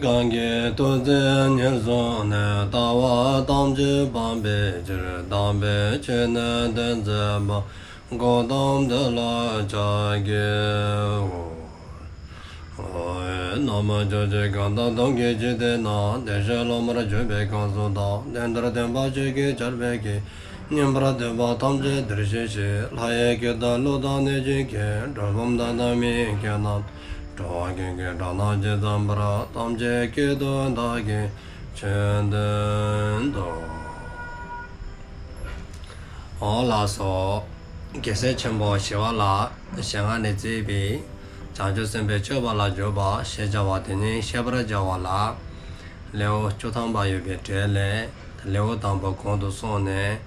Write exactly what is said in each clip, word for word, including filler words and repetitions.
གང་གིས་ཐུགས་བརྩེ་ཉེར་བཟུང་ནས། ལྟ་བ་ཐམས་ཅད་སྤང་བའི་ཕྱིར། དམ་པའི་ཆོས་ནི་སྟོན་མཛད་པ། གཽ་ཏམ་དེ་ལ་ཕྱག་འཚལ་ལོ། ན་མོ། ཕྱོགས་བཅུའི་གང་དག་སྟོང་གི་འཇིག་རྟེན་ན། བདེ་གཤེགས་སློབ་མར་གྱུར་པའི་གང་ཟག་དག། དེ་འདིར་སྟོན་པ་ཆོས་ཀྱི་ཆར་འབེབས་ཀྱིས། ཉན་པར་འདོད་པ་ཐམས་ཅད་འདིར་གཤེགས་ཤིག། ལྷ་ཡི་སྐད་དང་ཀླུ་དང་གནོད་སྦྱིན་སྐད། གྲུལ་བུམ་དག་དང་མི་ཡི་སྐད་རྣམས། འགྲོ་བ་ཀུན་གྱི་སྒྲ་རྣམས་ཇི་ཙམ་པར། ཐམས་ཅད་སྐད་དུ་བདག་གིས་ཆོས་བསྟན་ཏོ། འོང་ལགས་སོ། རྒྱལ་སྲས་ཆེན་པོ་ཞི་བ་ལྷའི་ཞལ་སྔ་ནས་མཛད་པའི་བྱང་ཆུབ་སེམས་དཔའི་སྤྱོད་པ་ལ་འཇུག་པ་ཞེས་བྱ་བ་དེ་ཉིད་བཤད་པར་བྱ་བ་ལ། ལེའུ་བཅུ་ཐམ་པ་ཡོད་པའི་གྲས་ལས་ལེའུ་དང་པོ་གོང་དུ་སོང་ནས་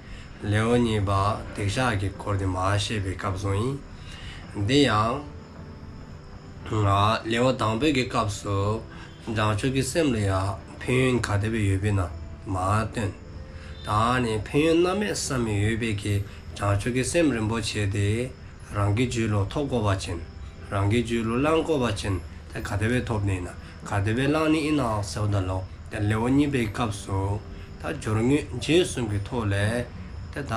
ལེའུ་གཉིས་པ་སྡིག་བཤགས་ཀྱི་སྐོར་དེ་མར་བཤད་པའི་སྐབས་སུ་ཨིན། དེ་ཡང་ལེའུ་དང་པོའི་གི་སྐབས་སུ་བྱང་ཆུབ་ཀྱི་སེམས་ལ་ཡང་ཕན་ཡོན་ག་དེ་སྦེ་ཡོདཔ་ཨིན་ན་མར་སྟོན། ད་ནི་ཕན་ཡོན་གནམ་མེད་ས་མེད་ཡོད་པའི་གི་བྱང་ཆུབ་ཀྱི་སེམས་རིན་པོ་ཆེ་དེ་རང་གི་རྒྱུད་ལུ་ཐོབ་དགོ་པ་ཅིན། རང་གི་རྒྱུད་ལུ་བླང་དགོ་པ་ཅིན། ད་ག་དེ་སྦེ་ཐོབ་ནི་ཨིན་ན། ག་དེ་སྦེ་བླང་ནི་ཨིན་ན་ཟེརཝ་ད་ལུ། ད་ལེའུ་གཉིས་པའི་སྐབས་སུ། ད་སྦྱོར་དངོས་རྗེས་གསུམ་གྱི་ཐོག་ལས། ད་ད་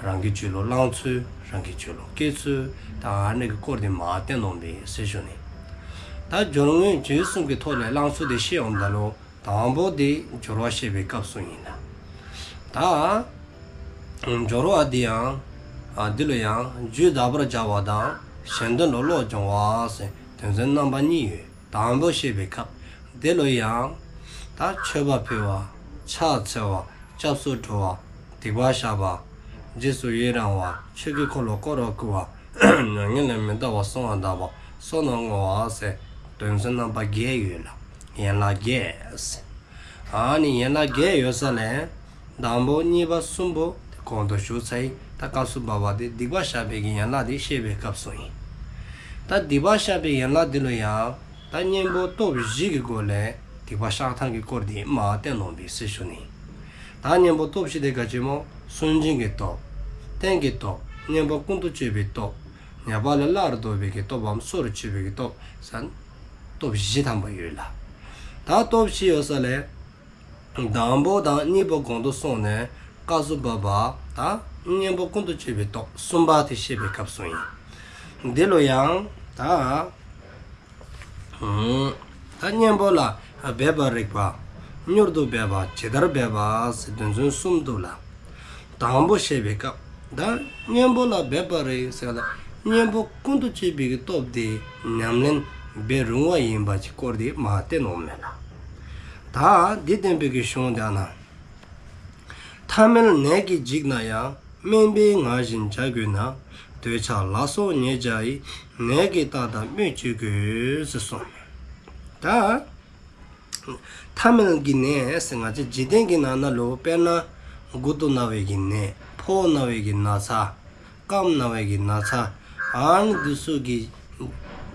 རང་གི་རྒྱུད་ལུ་བླང་ཚུལ། རང་གི་རྒྱུད་ལུ་སྐྱེ་ཚུལ། ད་ཨ་ནི་གི་སྐོར་དེ་མར་བསྟན་ནུག་པས་ཟེར་ཞུ་ནི། ད་སྦྱོར་དངོས་རྗེས་གསུམ་གྱི་ཐོག་ལས་བླང་ཚུལ་དེ་བཤད་འོངམ་ད་ལུ། དང་པོ་དེ་སྦྱོར་བ་བཤད་པའི་སྐབས་སུ་ཨིན་ལགས། ད་སྦྱོར་བ་འདི་ཡང་། ཨ་འདི་ལུ་ཡང་རྒྱུད་དག་པར་བྱ་བ་དང་གཞན་དོན་ལ་བློ་སྦྱོང་བ་ཟེར་དོན་ཚན་རྣམ་པ་གཉིས་ཡོད། དང་པོ་བཤད་པའི་སྐབས་འདི་ལུ་ཡང་། ད་མཆོད་པ་ཕུལ་བ། ཕྱག་འཚལ་བ། སྐྱབས་སུ་འགྲོ་བ། སྡིག་པ་བཤགས་པ། རྗེས་སུ་ཡི་རང་བ། ཆོས་ཀྱི་འཁོར་ལོ་བསྐོར་བར་བསྐུལ་བ། མྱ་ངན་ལས་མི་འདའ་བར་གསོལ་བ་གདབ་པ། བསོད་ནམས་བསྔོ་བ་ཟེར་དོན་ཚན་རྣམ་པ་བརྒྱད་ཡོད་ལགས། ཡན་ལག་བརྒྱད་ཟེར། ཨ་ནི་ཡན་ལག་བརྒྱད་ཡོད་ས་ལས། དང་པོ་གཉིས་པ་གསུམ་པོ་དེ་གོང་དུ་ཞུ་ཚར་ཡི། ད་སྐབས་སུ་བབ་པ་དེ་སྡིག་པ་བཤགས་པའི་གི་ཡན་ལག་དེ་བཤད་པའི་སྐབས་སུ་ཨིན། ད་སྡིག་པ་བཤགས་པའི་ཡན་ལག་དེ་ལུ་ཡང་། ད་གཉེན་པོ་སྟོབས་བཞི་གི་སྒོ་ལས་སྡིག་པ་བཤགས་ཐངས་ཀྱི་སྐོར་དེ་མར་བསྟན་ནུག་པས་ཟེར་ཞུ་ནི། ད་གཉེན་པོ་སྟོབས་བཞི་དེ་ག་ཅི་སྨོ། སུན་འབྱིན་གྱི་སྟོབས། རྟེན་གྱི་སྟོབས། གཉེན་པོ་ཀུན་ཏུ་སྤྱོད་པའི་སྟོབས། ཉེས་པ་ལས་སླར་ལྡོག་པའི་གི་སྟོབས་བམ་སོར་ཆུད་པའི་གི་སྟོབས་ཟེར། སྟོབས་བཞི་ཐམ་པ་ཡོད་ལགས། ད་སྟོབས་བཞི་ཡོད་ས་ལས། དང་པོ་དང་གཉིས་པོ་གོང་དུ་སོང་ནས་སྐབས་སུ་བབ་པ་ད་གཉེན་པོ་ཀུན་ཏུ་སྤྱོད་པའི་སྟོབས་གསུམ་པ་དེ་བཤད་པའི་སྐབས་སུ་ཨིན། འདི་ལུ་ཡང་ད་ད་གཉེན་པོ་ལ་འབད་པར་རིགས་པ། མྱུར་དུ་འབད་པ། ཇི་ལྟར་འབད་པ་ཟེར་དོན་ཚན་གསུམ་འདུག་ལགས། དང་པོ་བཤད་པའི་སྐབས། ད་གཉེན་པོ་ལ་འབད་པར་རིགས་ཟེར་ལ། གཉེན་པོ་ཀུན་ཏུ་སྤྱོད་པའི་གི་སྟོབས་དེ་ཉམས་ལེན་འབད་རུང་བ་ཡིན་པ་ཅིག་སྐོར་དེ་མར་བསྟན་ནུག་མས་ལགས། ད་འདི་བསྟན་པའི་གི་གཞུང་དེ་ཨ་ན། ཐ་མལ་ནད་ཀྱིས་འཇིགས་ན་ཡང་། སྨན་པའི་ངར་བཞིན་བྱ་དགོས་ན། འདོད་ཆགས་ལ་སོགས་ཉེས་བྱས་ཡི། ནད་ཀྱིས་བརྟགས་དང་སྨོས་ཅི་དགོས་ཟེར་གསུངས་མས། ད་ཐ་མལ་གྱི་ནད་ཟེར་ང་བཅས་འཇིག་རྟེན་གྱི་ནང་ན་ལུ་དཔེར་ན་མགུ་ཏོ་ན་བའི་གི་ནད། ཕོ་ན་བའི་གི་ན་ཚ། རྐངམ་ན་བའི་གི་ན་ཚ། ཨ་ནི་འདི་ཚུ་གི་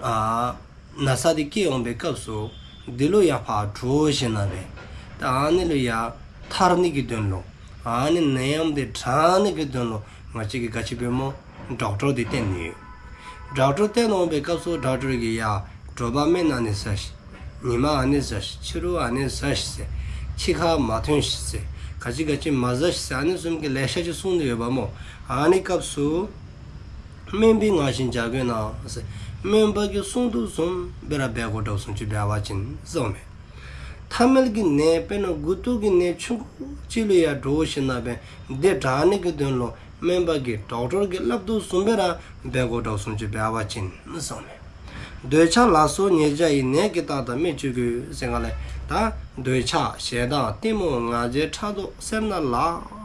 ཨ་ན་ཚ་འདི་སྐྱེ་འོང་པའི་སྐབས་སུ་འདི་ལུ་ཡང་ཕར་འདྲོག་ཞིནམ་ལས་ད་ཨ་ནི་ལུ་ཡང་ཐར་ནི་གི་དོན་ལུ། ཨ་ནི་ནད་ཡམས་འདི་དྲག་ནི་གི་དོན་ལུ་ང་བཅས་ཀྱིས་ག་ཅི་འབད་སྨོ། ཌོག་ཊར་འདི་བསྟེན་ནི་ཡོད། ཌོག་ཊར་བསྟེན་འོང་པའི་སྐབས་སུ་ཌོག་ཊར་གྱིས་ཡ་དྲོ་པ་སྨན་ཨ་ནི་ཟ་ཤིག། ཉིན་མ་ཨ་ནི་ཟ་ཤིག། ཕྱི་རུ་ཨ་ནི་ཟ་ཤིག་ཟེར། འཆི་ཁ་མ་ཐོན་ཤིག་ཟེར། ག་ཅི་ག་ཅི་མ་ཟ་ཤིག་ཟེར། ཨ་ནི་བཟུམ་གྱི་ལེ་ཤ་ཅིག་གསུངས་ཏེ་ཡོདཔ་སྨོ། ཨ་ནི་སྐབས་སུ་སྨན་པའི་ངར་བཞིན་བྱ་དགོས་ན་ཟེར། སྨན་པ་གིས་གསུངས་དོ་བཟུམ་སྦེ་ར་འབད་དགོཔ་འདྲཝ་བཟུམ་ཅིག་འབད་བ་ཅིན་གསུངས་མས། ཐ་མལ་གྱི་ནད་དཔེར་ན་མགུ་ཏོ་གི་ནད་ཆུང་ཀུ་ཅིག་ལུ་ཡང་འདྲོག་ཞིནམ་ལས་འདི་དྲག་ནི་གི་དོན་ལུ་སྨན་པ་གིས་ཌོག་ཊར་གྱིས་སླབ་དོ་བཟུམ་སྦེ་ར་འབད་དགོཔ་འདྲཝ་བཟུམ་ཅིག་འབད་བ་ཅིན་གསུངས་མས། འདོད་ཆགས་ལ་སོགས་ཉེས་བྱས་ཡི། ནད་ཀྱིས་བརྟགས་དང་སྨོས་ཅི་དགོས་ཟེར་གསུངས་ལགས། ད་འདོད་ཆགས་ཞེ་སྡང་གཏི་མུག་ང་རྒྱལ་ཕྲག་དོག་སེར་སྣ་ལ་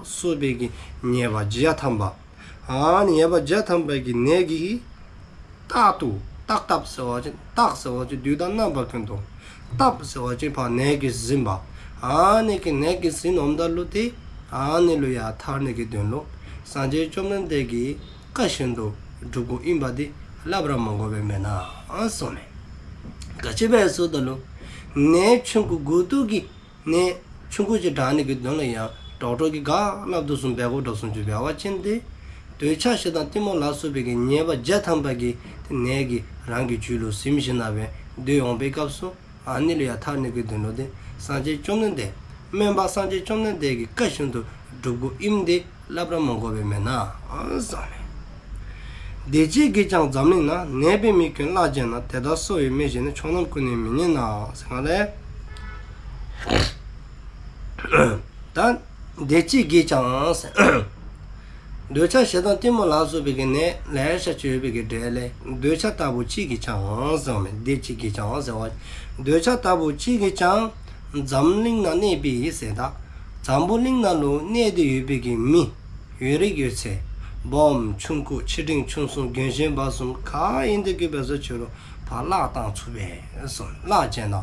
སོགས་པའི་གི་ཉེས་པ་བརྒྱ་ཐམ་པ། ཨ་ནི་ཉེས་པ་བརྒྱ་ཐམ་པ་གི་ནད་ཀྱིས་བརྟགས་ཏེ། བརྟགས་བརྟགས་ཟེར་བ་ཅིན་བརྟགས་ཟེར་བ་ཅིན་དུས་དང་རྣམ་པ་ཀུན་ཏུ། བརྟགས་ཟེར་བ་ཅིན་ཕར་ནད་ཀྱིས་ཟིན་པ། ཨ་ནི་གི་ནད་ཀྱིས་ཟིན་འོངམ་ད་ལུ་ཏེ་ཨ་ནི་ལུ་ཡང་ཐར་ནི་གི་དོན་ལུ་སངས་རྒྱས་བཅོམ་ལྡན་འདས་ཀྱིས་བཀའ་བཞིན་དུ་སྒྲུབ་དགོཔ་ཨིནམ་འདི་སླབ་ར་མ་དགོ་པས་མེན་ན་གསུངས་མས། ག་ཅི་སྦེ་ཟེརཝ་ད་ལུ་ནད་ཆུང་ཀུ་མགུ་ཏོ་གི་ནད་ཆུང་ཀུ་ཅིག་དྲག་ནི་གི་དོན་ལུ་ཡང་ཌོག་ཊར་གྱིས་ག་སླབ་དོ་བཟུམ་འབད་དགོཔ་འདྲཝ་བཟུམ་ཅིག་འབད་བ་ཅིན་ཏེ་འདོད་ཆགས་ཞེ་སྡང་གཏི་མུག་ལ་སོགས་པའི་གི་ཉེས་པ་བརྒྱ་ཐམ་པ་གི་ཏེ་ནད་ཀྱིས་རང་གི་རྒྱུད་ལུ་ཟིན་ཞིནམ་ལས་སྡོད་འོང་པའི་སྐབས་སུ་ ཨ་ནི་ལུ་ཡང་ཐར་ནི་གི་དོན་ལུ་དེ་སངས་རྒྱས་བཅོམ་ལྡན་འདས་སྨན་པ་སངས་རྒྱས་བཅོམ་ལྡན་འདས་ཀྱི་བཀའ་བཞིན་དུ་སྒྲུབ་དགོཔ་ཨིནམ་དེ་སླབ་ར་མ་དགོ་པས་མེན་ན་ཟེར་ནི། བདེ་སྐྱིད་ཀྱིས་ཀྱང་འཛམ་གླིང་ན། ནད་པའི་མིག་གིས་གླགས་བྱས་ན། དེ་དག་གསོ་བའི་སྨན་གཞན་ནི། ཕྱོགས་རྣམས་ཀུན་ནས་མི་རྙེད་ན་ཟེར་ག་ལས། ད་བདེ་སྐྱིད་ཀྱིས་ཀྱང་ཟེར། འདོད་ཆགས་ཞེ་སྡང་གཏི་མུག་ལ་སོགས་པའི་གི་ནད་ལེ་ཤ་ཅིག་ཡོད་པའི་གི་གྲས་ལས་འདོད་ཆགས་ལྟ་བུ་གཅིག་གིས་ཀྱང་ཟེར་བ་མེན། བདེ་སྐྱིད་ཀྱིས་ཀྱང་ཟེར་བ། འདོད་ཆགས་ལྟ་བུ་གཅིག་གིས་ཀྱང་འཛམ་གླིང་ན་གནས་པའི་ཟེར་ད་འཛམ་བུ་གླིང་ནང་ལུ་གནས་ཏེ་ཡོད་པའི་གི་མི་ཡོད་རིགས་ཡོད་ཚད་སྦོམ་ཆུང་ཀུ་ཆེ་འབྲིང་ཆུང་གསུམ་རྒན་གཞོན་བར་གསུམ་ག་ཨིན་དེ་གི་འབད་སོ་ཅི་རུང་ཕར་གླགས་བཏང་ཚུགས་པས་ཟེར། གླགས་བྱས་ན་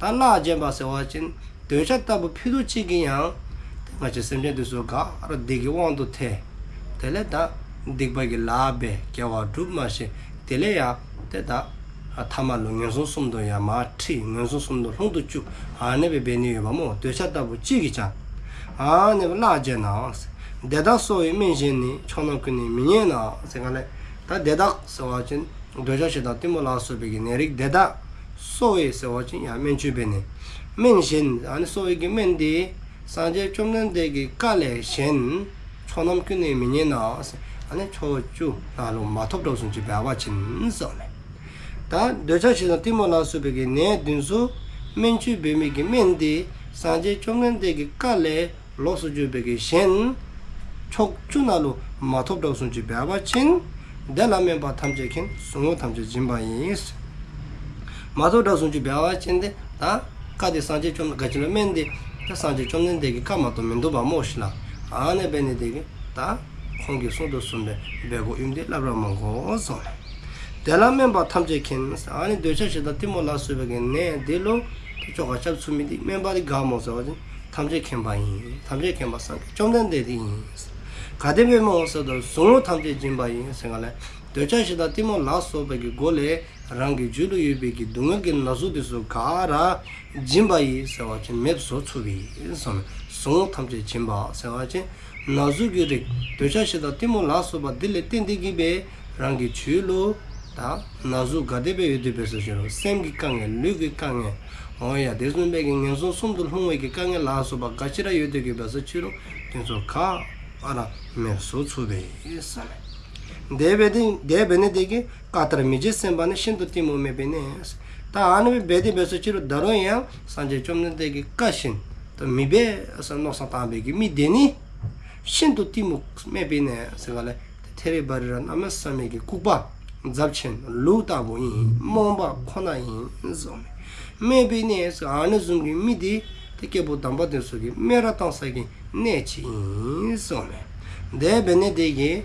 ཟེར། ད་གླགས་བྱས་པ་ཟེར་བ་ཅིན་འདོད་ཆགས་ལྟ་བུ་ཕུད་རྡོག་གཅིག་གིས་ཡང་ཏེ་ང་བཅས་སེམས་ཅན་འདི་ཚུ་ག་ར་སྡིག་གི་དབང་དུ་ཐལ། དེ་ལས་ད་སྡིག་པ་གི་ལཱ་འབད་དགེ་བ་སྒྲུབ་མ་ཤེས། དེ་ལས་ཡང་ཏེ་ད་ཐ་མ་ལུ་ངན་སོང་གསུམ་དུ་ཡང་མར་ཁྲིད། ངན་སོང་གསུམ་དུ་ལྷུང་དུ་བཅུག། ཨ་ནི་སྦེ་འབད་ནི་ཡོདཔ་མོ། འདོད་ཆགས་ལྟ་བུ་གཅིག་གིས་ཀྱང་ཨ་ནི་སྦེ་གླགས་བྱས་ན། དེ་དག་གསོ་བའི་སྨན་གཞན་ནི། ཕྱོགས་རྣམས་ཀུན་ནས་མི་རྙེད་ན་ཟེར་ག་ལས། ད་དེ་དག་ཟེར་བ་ཅིན་འདོད་ཆགས་ཞེ་སྡང་གཏི་མུག་ལ་སོགས་པའི་གི་ནད་རིགས་དེ་དག་གསོ་བའི་ཟེར་བ་ཅིན་ཡང་སྨན་བཅོས་འབད་ནི། སྨན་གཞན་ཨ་ནི་གསོ་བའི་གི་སྨན་དེ་སངས་རྒྱས་བཅོམ་ལྡན་འདས་ཀྱི་བཀའ་ལས་གཞན་ཕྱོགས་རྣམས་ཀུན་ནས་མི་རྙེད་ན་ཟེར། ཨ་ནི་ཕྱོགས་བཅུ་ནང་ལུ་མ་ཐོབ་དོ་བཟུམ་ཅིག་འབད་བ་ཅིན་ཟེར་ནི། ད་འདོད་ཆགས་ཞེ་སྡང་གཏི་མུག་ལ་སོགས་པའི་གི་ནད་འདི་ཚུ་སྨན་བཅོས་འབད་མི་གི་སྨན་དེ་སངས་རྒྱས་བཅོམ་ལྡན་འདས་ཀྱི་བཀའ་ལས་ལོགས་སུ་གྱུར་པའི་གི་གཞན་ཕྱོགས་བཅུ་ནང་ལུ་མ་ཐོབ་དོ་བཟུམ་ཅིག་འབད་བ་ཅིན་དེ་ལ་སྨན་པ་ཐམས་ཅད་མཁྱེན། ཟུག་རྔུ་ཐམས་ཅད་འབྱིན་པ་ཡིན། མ་ཐོབ་དོ་བཟུམ་ཅིག་འབད་བ་ཅིན་ཏེ་ད་བཀའ་དེ་སངས་རྒྱས་བཅོམ་ག་ཅི་ལུ་སྨན་དེ་ད་སངས་རྒྱས་བཅོམ་ལྡན་འདས་ཀྱི་བཀའ་མ་གཏོགས་མིན་འདུག་པ་མོ་ཤིག་ལགས། ཨ་ནི་འབད་ནི་དེ་གིས་ད་ཁོང་གིས་གསུངས་དོ་བཟུམ་སྦེ་འབད་དགོཔ་ཨིནམ་དེ་སླབ་ར་མ་དགོ་ཟེར་ནི། དེ་ལ་སྨན་པ་ཐམས་ཅད་མཁྱེན། ཨ་ནི་འདོད་ཆགས་ཞེ་སྡང་གཏི་མུག་ལ་སོགས་པའི་གི་ནད་དེ་ལུ་ཏེ་བཅོ་ཁ་རྐྱབ་ཚུགས་མི་དེ་སྨན་པ་དེ་ག་སྨོ་ཟེར་བ་ཅིན་ཐམས་ཅད་མཁྱེན་པ་ཨིན། ཐམས་ཅད་མཁྱེན་པ་སངས་རྒྱས་བཅོམ་ལྡན་འདས་དེ་ཨིན། ག་དེ་སྦེ་སྨོ་ཟེར་བ་ཅིན་ཟུག་རྔུ་ཐམས་ཅད་འབྱིན་པ་ཡིན་ཟེར་ག་ལས། འདོད་ཆགས་ཞེ་སྡང་གཏི་མུག་ལ་སོགས་པའི་གི་སྒོ་ལས་རང་གི་རྒྱུད་ལུ་ཡོད་པའི་གི་སྡུག་བསྔལ་གྱི་ན་ཟུག་དེ་ཚུ་ག་ར་འབྱིན་པ་ཡིས་ཟེར་བ་ཅིན་མེདཔ་བཟོ་ཚུགས་པས་ཟེར་ནི། ཟུག་རྔུ་ཐམས་ཅད་འབྱིན་པ་ཟེར་བ་ཅིན་ན་ཟུག་གི་རིགས་འདོད་ཆགས་ཞེ་སྡང་གཏི་མུག་ལ་སོགས་པ་དེ་ལས་བརྟེན་ཏེ་གིས་སྦེ་རང་གི་རྒྱུད་ལུ་ད་ན་ཟུག་ག་དེ་སྦེ་ཡོད་དེ་འབད་སོ་ཅི་རུང་སེམས་ཀྱི་དཀའ་ངལ་ལུས་ཀྱི་དཀའ་ངལ་འོང་ཡ་དེ་བཟུམ་སྦེ་གི་ངན་སོང་གསུམ་དུ་ལྷུང་བའི་གི་དཀའ་ངལ་ལ་སོགས་པ་ག་ཅི་ར་ཡོད་དེ་གིས་འབད་སོ་ཅི་རུང་དེ་ཚུ་ག་ར་མེདཔ་བཟོ་ཚུགས་པས་ཟེར་ནི། དེ་འབད་དེ་དེ་འབད་ནི་དེ་གིས་བཀའ་ལྟར་མི་བྱེད་སེམས་པ་ནི། ཤིན་ཏུ་གཏི་མུག་སྨད་པའི་གནས། ད་ཨ་ནི་སྦེ་འབད་དེ་འབད་སོ་ཅི་རུང་ད་རུང་ཡང་སངས་རྒྱས་བཅོམ་ལྡན་འདས་ཀྱི་བཀའ་བཞིན་དུ་མི་འབད་ཟེར་མནོ་བསམ་བཏང་བའི་གི་མི་དེ་ནི་ཤིན་ཏུ་གཏི་མུག་སྨད་པའི་གནས་ཟེར་ག་ལས། ཐེ་རེ་བ་རེ་ར་གནམ་མེད་ས་མེད་ཀྱི་ལྐུགས་པ་འཛབ་ཆེན་ལུག་ལྟ་བུ་ཨིན། རྨོངས་པ་ཁོ་ན་ཨིན་ཟེར་ནི། སྨད་པའི་གནས་ཟེར་ཨ་ནི་བཟུམ་གྱི་མི་དེ་ཏེ་སྐྱེས་བུ་དམ་པ་དེ་ཚུ་གིས་སྨད་ར་བཏང་ས་གི་གནས་ཅིག་ཨིན་ཟེར་ནི། དེ་འབད་ནི་དེ་གིས་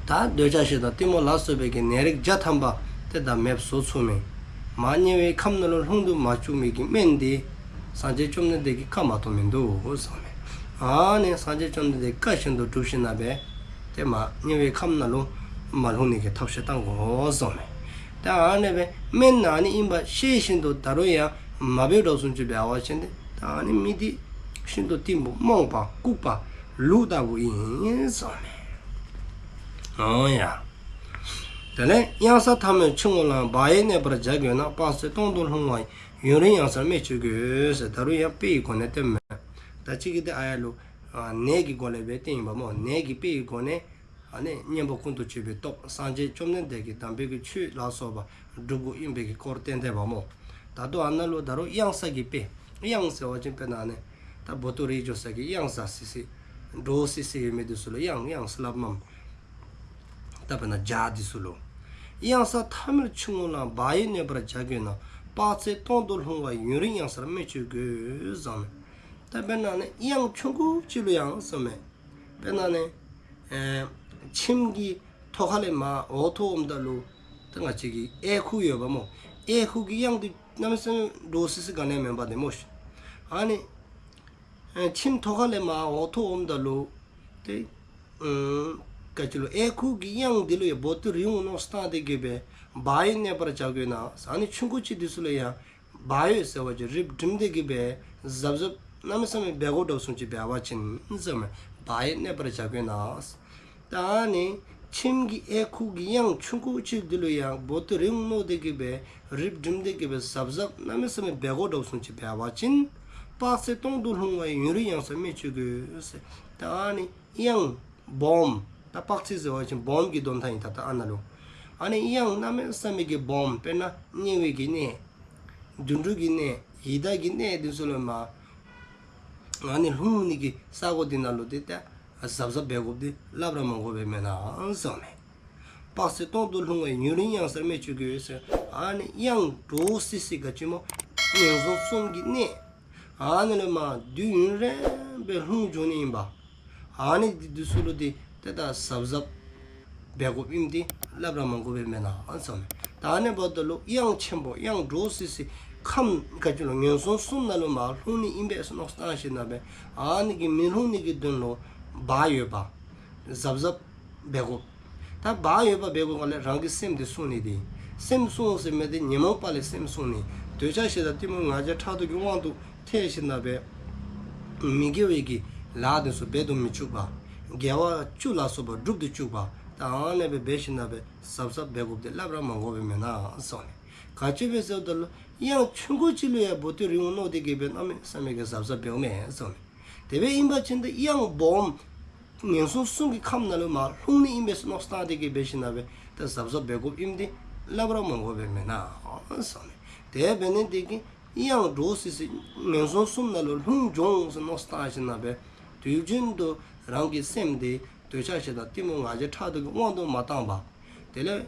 ད་འདོད་ཆགས་ཞེ་སྡང་གཏི་མུག་ལ་སོགས་པའི་གི་ནད་རིགས་བརྒྱ་ཐམ་པ་དེ་དག་མེདཔ་བཟོ་ཚུགས་མི་མར་དམྱལ་བའི་ཁམས་ནང་ལུ་ལྷུང་དུ་མ་བཅུག་མི་གི་སྨན་དེ་སངས་རྒྱས་བཅོམ་ལྡན་འདས་ཀྱི་བཀའ་མ་གཏོགས་མིན་འདུག་ཟེར་ནི། ཨ་ནི་སངས་རྒྱས་བཅོམ་ལྡན་འདས་བཀའ་བཞིན་དུ་སྒྲུབ་ཞིནམ་ལས་ཏེ་མར་དམྱལ་བའི་ཁམས་ནང་ལུ་མ་ལྷུང་ནི་གི་ཐབས་ཤེས་བཏང་དགོ་ཟེར་ནི། ཏེ་ཨ་ནི་སྦེ་སྨན་ཨ་ནི་ཨིན་པ་ཤེས་བཞིན་དུ་ད་རུང་ཡང་མ་འབད་དོ་བཟུམ་ཅིག་འབད་བ་ཅིན་ཏེ་ད་ཨ་ནི་མི་དེ་ཤིན་ཏུ་གཏི་མུག་རྨོངས་པ་ལྐུགས་པ་ལུག་ལྟ་བུ་ཨིན་ཟེར་ནི། འོང་ཡ། དེ་ལས་གཡང་ས་ཐ་མལ་ཆུ་ངོགས་ལའང་། བག་ཡོད་གནས་པར་བྱ་དགོས་ན། དཔག་ཚད་སྟོང་དུ་ལྷུང་བ་ཡི། ཡུན་རིང་གཡང་སར་སྨན་བཅོས་དགོས་ཟེར། ད་རུང་ཡང་དཔེ་ཡི་སྒོ་ནས་སྟོནམ་མས། ད་ཅི་གི་དེ་ཨ་ཡ་ལུ་ཨ་ནད་ཀྱི་སྒོ་ལས་སྦེ་སྟོནམ་ཨིན་པ་མོ། ནད་ཀྱི་དཔེ་ཡི་སྒོ་ནས་ཨ་ནི་གཉེན་པོ་ཀུན་ཏུ་སྤྱོད་པའི་སྟོབས་སངས་རྒྱས་བཅོམ་ལྡན་འདས་ཀྱི་དམ་པའི་གི་ཆོས་ལ་སོགས་པ་སྒྲུབ་དགོཔ་ཨིན་པའི་གི་སྐོར་སྟོནམ་ཨིན་པ་མོ། ད་ལྟོ་ཨ་ནཱ་ལུ་ད་རུང་གཡང་ས་གི་དཔེ། གཡང་ཟེར་བ་ཅིན་དཔེར་ན་ཨ་ནི་ད་བོ་ཏུ་རི་འགྱོ་ས་གི་གཡང་ས་སི་སི་འདྲོག་སི་སི་ཡོད་མི་དེ་ཚུ་ལུ་གཡང་གཡང་ཟེར་སླབ་མས། ད་དཔེར་ན་བྱག་འདི་ཚུ་ལུ། གཡང་ས་ཐ་མལ་ཆུ་ངོགས་ལའང་། བག་ཡོད་གནས་པར་བྱ་དགོས་ན། དཔག་ཚད་སྟོང་དུ་ལྷུང་བ་ཡི། ཡུན་རིང་གཡང་སར་སྨན་བཅོས་དགོས་ཟེར་ནི། ད་དཔེར་ན་ནི་གཡང་ཆུང་ཀུ་ཅིག་ལུ་གཡང་ཟེར་མས། དཔེར་ན་ནི་ཨེ་ཁྱིམ་གྱི་ཐོག་ཁ་ལས་མར་འོག་ཐོག་འོངམ་ད་ལུ་ད་ང་བཅས་ཀྱི་ཨེ་ཁུ་ཡོདཔ་མོ། ཨེ་ཁུ་གི་གཡང་དེ་གནམ་མེད་ས་མེད་འདྲོག་སི་སི་ག་ནི་ཡང་མེན་པ་དེ་མོ་ཤིག། ཨ་ནི་ཨེ་ཁྱིམ་ཐོག་ཁ་ལས་མར་འོག་ཐོག་འོངམ་ད་ལུ་ཏེ་ཨ་ག་ཅི་ལོ་ཨེ་ཁུ་གི་གཡང་འདི་ལུ་ཡང་བོ་ཏུ་རི་འོང་མནོ་བསམ་བཏང་སྟེ་གི་སྦེ་བག་ཡོད་གནས་པར་བྱ་དགོས་ན། ཨ་ནི་ཆུང་ཀུ་ཅིག་འདི་ཚུ་ལུ་ཡང་བག་ཡོད་ཟེར་བ་ཅིན་རིགཔ་སྒྲིམ་སྟེ་གི་སྦེ་གཟབ་གཟབ་གནམ་མེད་ས་མེད་འབད་དགོ་དོ་བཟུམ་ཅིག་འབད་བ་ཅིན་ཟེར་མས། བག་ཡོད་གནས་པར་བྱ་དགོས་ན། ད་ཨ་ནི་ ཁྱིམ་གྱི་ཨའི་ཁུག་གི་གཡང་ཆུང་ཀུ་ཅིག་འདི་ལུ་ཡང་འབོ་ཏི་རིང་མནོ་སྟེ་གི་སྦེ་རིགཔ་སྒྲིམ་སྟེ་གི་སྦེ་གཟབ་གཟབ་གནམ་མེད་ས་མེད་འབད་དགོཔ་འདྲཝ་བཟུམ་ཅིག་འབད་བ་ཅིན། དཔག་ཚད་སྟོང་དུ་ལྷུང་བ་ཡུན་རིང་ཡང་སར་རྨད་བྱེད་དགོས་ཟེར། ད་ཨ་ནི་གཡང་སྦོམ། ད་དཔག་ཚད་ཟེར་བ་ཅིན་སྦོམ་གྱི་དོན་དག་ཨིན། ད་ད་ཨ་ནཱ་ལུ་ཨ་ནི་གཡང་གནམ་མེད་ས་མེད་ཀྱི་སྦོམ། དཔེར་ན་དམྱལ་བའི་གི་གནས། དུད་འགྲོ་གི་གནས། ཡི་དྭགས་ཀྱི་གནས་འདི་ཚུ་ལུ་མ་ཨ་ནི་ལྷུང་ནི་གི་ས་གོ་འདི་ནང་ལུ་ཏེ་ད་གཟབ་གཟབ་འབད་དགོཔ་འདི་སླབ་ར་མ་དགོ་པས་མེན་ན་གསུངམ་མས། དཔག་ཚད་སྟོང་དུ་ལྷུང་བ་ཡུན་རིང་ཡང་སར་རྨད་བྱེད་དགོས་ཟེར། ཨ་ནི་གཡང་འདྲོག་སི་སི་ག་ཅི་སྨོ། ངན་སོང་གསུམ་གྱི་གནས། ཨ་ནི་ལུ་མ་དུས་ཡུན་རིངམོ་སྦེ་ལྷུང་འགྱོ་ནི་ཨིན་པས། ཨ་ནི་འདི་འདི་ཚུ་ལུ་འདི་ཏེ་ད་གཟབ་གཟབ་འབད་དགོཔ་ཨིནམ་འདི་སླབ་ར་མ་དགོ་པས་མེན་ན་གསུངམ་མས། ད་ཨ་ནི་འབདཝ་ད་ལུ་གཡང་ཆེན་པོ་གཡང་འདྲོག་སི་སི་ཁམས་ག་ཅི་ལུ་ངན་སོང་གསུམ་ནང་ལུ་མ་ལྷུང་ནི་ཨིན་པས་ཟེར་མནོ་བསམ་བཏང་ཞིནམ་ལས་ཨ་ནི་གི་མི་ལྷུང་ནི་གི་དོན་ལུ་བག་ཡོདཔ་གཟབ་གཟབ་འབད་དགོ། ད་བག་ཡོདཔ་འབད་དགོ་ག་ལས་རང་གི་སེམས་འདི་བསྲུང་ནི་འདི། སེམས་བསྲུང་ཟེར་མི་འདི་ཉོན་མོངས་པ་ལས་སེམས་བསྲུང་ནི། འདོད་ཆགས་ཞེ་སྡང་གཏི་མུག་ང་རྒྱལ་ཕྲག་དོག་གི་དབང་དུ་ཐལ་ཞིནམ་ལས་མི་དགེ་བའི་གི་ལཱ་འདི་ཚུ་འབད་དུ་མི་བཅུག་པ། དགེ་བ་བཅུ་ལ་སོགས་པ་སྒྲུབ་ཏུ་བཅུག་པ། ད་ཨ་ནི་སྦེ་འབད་ཞིནམ་ལས་གཟབ་གཟབ་འབད་དགོཔ་འདི་སླབ་ར་མ་དགོ་པས་མེན་ན་གསུངམ་མས། ག་ཅི་སྦེ་ཟེར་བ་ཅིན་གཡང་ཆུང་ཀུ་ཅིག་ལུ་ཡང་འབོ་ཏི་རིང་མནོ་སྟེ་གི་སྦེ་གནམ་མེད་ས་མེད་ཀྱི་གཟབ་གཟབ་འབདཝ་མས་གསུངམ་མས། དེ་སྦེ་ཨིན་པ་ཅིན་ཏེ་གཡང་སྦོམ་ངན་སོང་གསུམ་གྱི་ཁམས་ནང་ལུ་མ་ལྷུང་ནི་ཨིན་པས་ཟེར་མནོ་བསམ་བཏང་སྟེ་གི་འབད་ཞིནམ་ལས་ད་གཟབ་གཟབ་འབད་དགོཔ་ཨིནམ་འདི་སླབ་ར་མ་དགོ་པས་མེན་ན་གསུངམ་མས། དེ་འབད་ནི་འདི་གིས་གཡང་འདྲོག་སི་སི་ངན་སོང་གསུམ་ནང་ལུ་ལྷུང་འགྱོ་འོང་ཟེར་མནོ་བསམ་བཏང་ཞིནམ་ལས་དུས་རྒྱུན་དུ་རང་གི་སེམས་འདི་འདོད་ཆགས་ཞེ་སྡང་གཏི་མུག་ང་རྒྱལ་ཕྲག་དོག་གི་དབང་དུ་མ་བཏང་པར། དེ་ལས་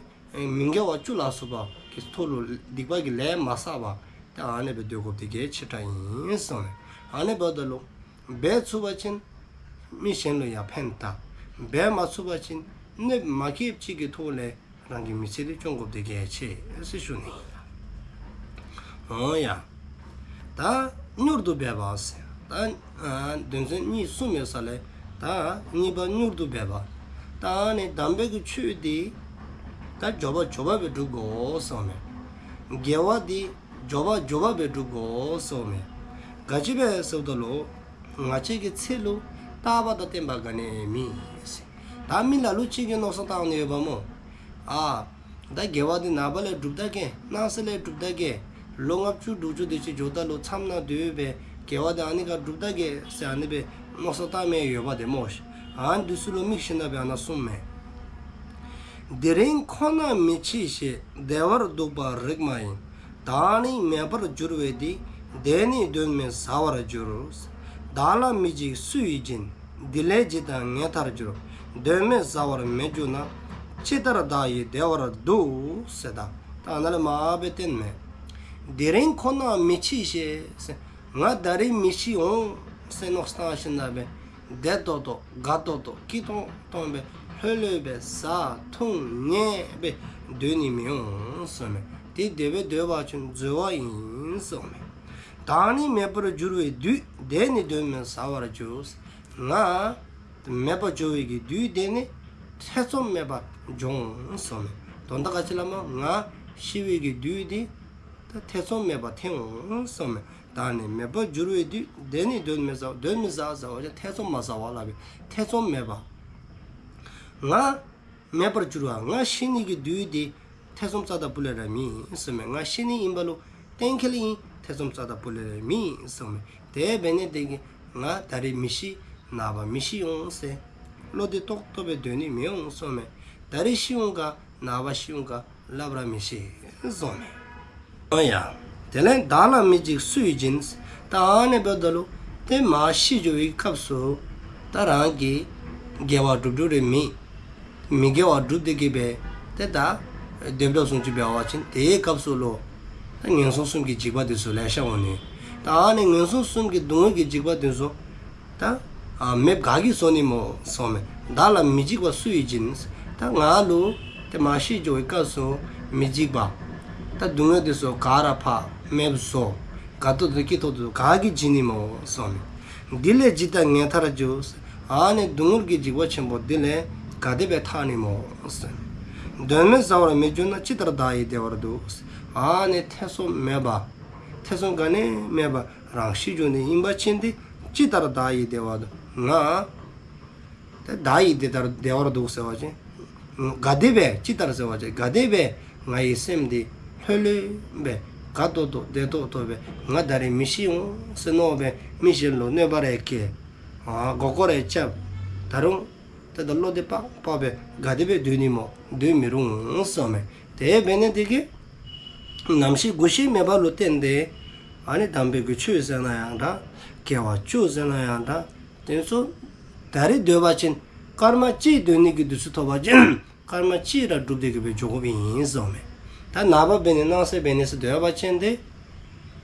མི་དགེ་བ་བཅུ་ལ་སོགས་པ་གི་ཐོག་ལུ་སྡིག་པ་གི་ལས་མ་བསགས་པར་ཏེ་ཨ་ནི་སྦེ་སྡོད་དགོཔ་འདི་གལ་ཆེ་དྲགས་ཨིན་གསུངམ་མས། ཨ་ནི་འབདཝ་ད་ལུ་འབད་ཚུགས་པ་ཅིན་མི་གཞན་ལུ་ཡང་ཕན་བཏགས། འབད་མ་ཚུགས་པ་ཅིན་གནོདཔ་མ་བསྐྱལཝ་ཅིག་གི་ཐོག་ལས་རང་གི་མི་ཚེ་འདི་སྐྱོང་དགོཔ་འདི་གལ་ཆེ་ཟེར་ཞུ་ནི་ཨིན། འོང་ཡ། ད་མྱུར་དུ་འབད་པ་ཟེར། ད་ཨ་དོན་ཚན་གཉིས་གསུམ་ཡོད་ས་ལས་ད་གཉིས་པ་མྱུར་དུ་འབད་པ། ད་ཨ་ནི་དམ་པའི་གི་ཆོས་འདི་ད་མགྱོགས་པ་མགྱོགས་པ་སྦེ་སྒྲུབ་དགོ་གསུངམ་མས། དགེ་བ་འདི་མགྱོགས་པ་མགྱོགས་པ་སྦེ་སྒྲུབ་དགོ་གསུངམ་མས། ག་ཅི་སྦེ་ཟེར་བ་ཅིན་ང་བཅས་ཀྱི་ཚེ་ལུ་རྟག་པ་དང་བརྟན་པ་ག་ནི་ཡང་མེད་ཟེར། ད་མི་ལ་ལུ་ཅིག་གིས་མནོ་བསམ་བཏང་ནི་ཡོདཔ་སྨོ། ཨ་ད་དགེ་བ་འདི་ནངས་པ་ལས་སྒྲུབ་ད་གེ། གནངས་ཚེ་ལས་སྒྲུབ་ད་གེ། ལོ་ལྔ་བཅུ་དྲུག་ཅུ་དེ་ཅིག་འགྱོཝ་ད་ལུ་མཚམས་ནང་སྡོད་སྦེ་དགེ་བ་འདི་ཨ་ནི་ཁར་སྒྲུབ་ད་གེ་ཟེར་ཨ་ནི་སྦེ་མནོ་བསམ་བཏང་མི་ཡོདཔ་འདི་སྨོ་ཤིག། ཨ་ནི་འདི་ཚུ་ལུ་དམིགས་ཞིནམ་ལས་ཨ་ནཱ་གསུངམ་མས། དེ་རིང་ཁོ་ན་མི་འཆི་ཞེས། བདེ་བར་འདུག་པ་རིགས་མ་ཡིན། བདག་ནི་མེད་པར་འགྱུར་བས་འདི། བདེ་ནི་དོན་མེད་ཟ་བར་འགྱུར། བདག་ལ་མི་འཇིགས་སུ་ཡིས་བྱིན། འདི་ལས་ཇི་ལྟར་ངེས་ཐར་འགྱུར། དོན་མེད་ཟ་བར་མི་འགྱུར་ན། ཅི་ལྟར་བདག་ཡིས་བདེ་བར་འདུག་ཟེར། ད་ད་ནཱ་ལས་མར་སྦེ་བསྟནམ་མས། དེ་རིང་ཁོ་ན་མི་འཆི་ཞེས། ང་ད་རིས་མི་ཤི་འོང་ཟེར་མནོ་བསམ་བཏང་ཞིནམ་ལས་བདེ་ཏོག་ཏོ་དགའ་ཏོག་ཏོ་སྐྱིད་ཏོང་ཏོ་སྦེ་ལྷོད་ལྷོད་སྦེ་བཟའ་འཐུང་ཉལ་སྦེ་སྡོད་ནི་མི་འོང་གསུངམ་མས། དེ་དེ་སྦེ་སྡོད་པ་ཅིན་འཛོལ་བ་ཨིན་གསུངམ་མས། བདག་ནི་མེད་པར་འགྱུར་བས་འདུས། བདེ་ནི་དོན་མེད་ཟ་བར་འགྱུར། ང་མེད་པར་འགྱུར་བའི་གི་དུས་དེ་ནི་ཐེ་ཚོམ་མེད་པར་འགྱུར་འོང་གསུངམ་མས། དོན་དག་ག་ཅི་སླབ་སྨོ། ང་ཤི་བའི་གི་དུས་འདི་ད་ཐེ་ཚོམ་མེད་པར་ཐོན་འོང་གསུངམ་མས། བདག་ནི་མེད་པར་འགྱུར་བས་འདུས། བདེ་ནི་དོན་མེད་ཟ། དོན་མེད་ཟ་ཟེར་བ་ཅིན་ཐེ་ཚོམ་མ་ཟ་བ་སླབ་པས། ཐེ་ཚོམ་མེད་པ། ང་མེད་པར་འགྱུར་བ། ང་ཤི་ནི་གི་དུས་འདི་ཐེ་ཚོམ་རྩ་དང་པོ་ལས་ར་མེད་གསུངམ་མས། ང་ཤི་ནི་ཨིནམ་ལུ་གཏན་འཁེལ་ཨིན། ཐེ་ཚོམ་རྩ་དང་པོ་ལས་ར་མེད་གསུངམ་མས། དེ་འབད་ནི་དེ་གིས་ང་ད་རིས་མི་ཤི། ནངས་པ་མི་ཤི་འོང་ཟེར་བློ་བདེ་ཏོག་ཏོ་སྦེ་སྡོད་ནི་མི་འོང་གསུངམ་མས། ད་རིས་ཤི་འོང་ག་ནངས་པ་ཤི་འོང་ག་སླབ་ར་མི་ཤེས་གསུངམ་མས། ཨོ་ཡ། དེ་ལས་བདག་ལ་མི་འཇིགས་སུ་ཡིས་བྱིན། ད་ཨ་ནི་འབདཝ་ད་ལུ་ཏེ་མ་ཤི་འགྱོ་བའི་སྐབས་སུ་ད་རང་གིས་དགེ་བ་སྒྲུབ་སྒྲུབ་རེ་མེད། མི་དགེ་བ་སྒྲུབ་སྟེ་གི་སྦེ་ཏེ་ད་སྡོདཔ་བཟུམ་ཅིག་འབད་བ་ཅིན་དེའི་སྐབས་སུ་ལུ་ད་ངན་སོང་གསུམ་གྱི་འཇིགས་པ་འདི་ཚུ་ལེ་ཤ་འོང་ནི། ད་ཨ་ནི་ངན་སོང་གསུམ་གྱི་སྡུག་བསྔལ་གྱི་འཇིགས་པ་འདི་ཚུ་ད་ཨ་མེདཔ་ག་གིས་བཟོ་ནི་སྨོ་གསུངམ་མས། བདག་ལ་མི་འཇིགས་པ་སུ་ཡིས་བྱིན། ད་ང་ལུ་ཏེ་མ་ཤི་འགྱོ་བའི་སྐབས་སུ་མི་འཇིགས་པ་ད་སྡུག་བསྔལ་འདི་ཚུ་ག་ར་ཕར་མེདཔ་བཟོ། དགའ་ཏོག་ཏོ་སྐྱིད་ཏོག་ཏོ་ག་གིས་བྱིན་ནི་སྨོ་གསུངམ་མས། འདི་ལས་ཇི་ལྟར་ངེས་ཐར་འགྱུར། ཨ་ནི་སྡུག་བསྔལ་གྱི་འཇིགས་པ་ཆེན་པོ་འདི་ལས་ག་དེ་སྦེ་ཐར་ནི་སྨོ་གསུངམ་མས། དོན་མེད་ཟ་བར་མི་འགྱུར་ན། ཅི་ལྟར་བདག་ཡིས་བདེ་བར་འདུག། ཨ་ནི་ཐེ་ཚོམ་མེད་པ་ཐེ་ཚོམ་ག་ནི་མེད་པ་རང་ཤི་འགྱོ་ནི་ཨིན་པ་ཅིན་ཏེ་ཅི་ལྟར་བདག་ཡིས་བདེ་བར་འདུག། ང་ཏེ་བདག་ཡིས་དེ་ལྟར་བདེ་བར་འདུག་ཟེར་བ་ཅིན་ ག་དེ་སྦེ་ཅི་ལྟར་ཟེར་བ་ཅིན་ག་དེ་སྦེ་ང་ཡི་སེམས་འདི་ལྷོད་ལྷོད་སྦེ་དགའ་ཏོག་ཏོ་བདེ་ཏོག་ཏོ་སྦེ་ང་ད་རེས་མི་ཤི་འོང་ཟེར་མནོ་སྦེ་མི་གཞན་ལུ་གནོད་པ་རེ་བཀལ། ཨ་མགུ་སྐོར་རེ་རྐྱབ། ད་རུང་ཏེ་ད་བློ་བདེ་པག་པག་སྦེ་ག་དེ་སྦེ་སྡོད་ནི་སྨོ། སྡོད་མི་རུང་གསུངམ་མས། དེ་འབད་ནི་དེ་གིས་ནམ་ཤི་རྒུད་ཤི་མེད་པ་ལུ་བརྟེན་ཏེ་ཨ་ནི་དམ་པའི་གི་ཆོས་ཟེར་ན་ཡང་འདྲ། དགེ་བ་བཅུ་ཟེར་ན་ཡང་འདྲ། དེ་ཚུ་ད་རེས་སྡོད་པ་ཅིན་སྐར་མ་གཅིག་སྡོད་ནི་གི་དུས་ཚོད་ཐོབ་པ་ཅིན་སྐར་མ་གཅིག་ར་སྒྲུབ་སྟེ་གི་སྦེ་འགྱོ་དགོཔ་ཨིན་གསུངམ་མས། ད་ནངས་པ་འབད་ནི་གནངས་ཚེ་འབད་ནི་ཟེར་སྡོད་པ་ཅིན་ཏེ་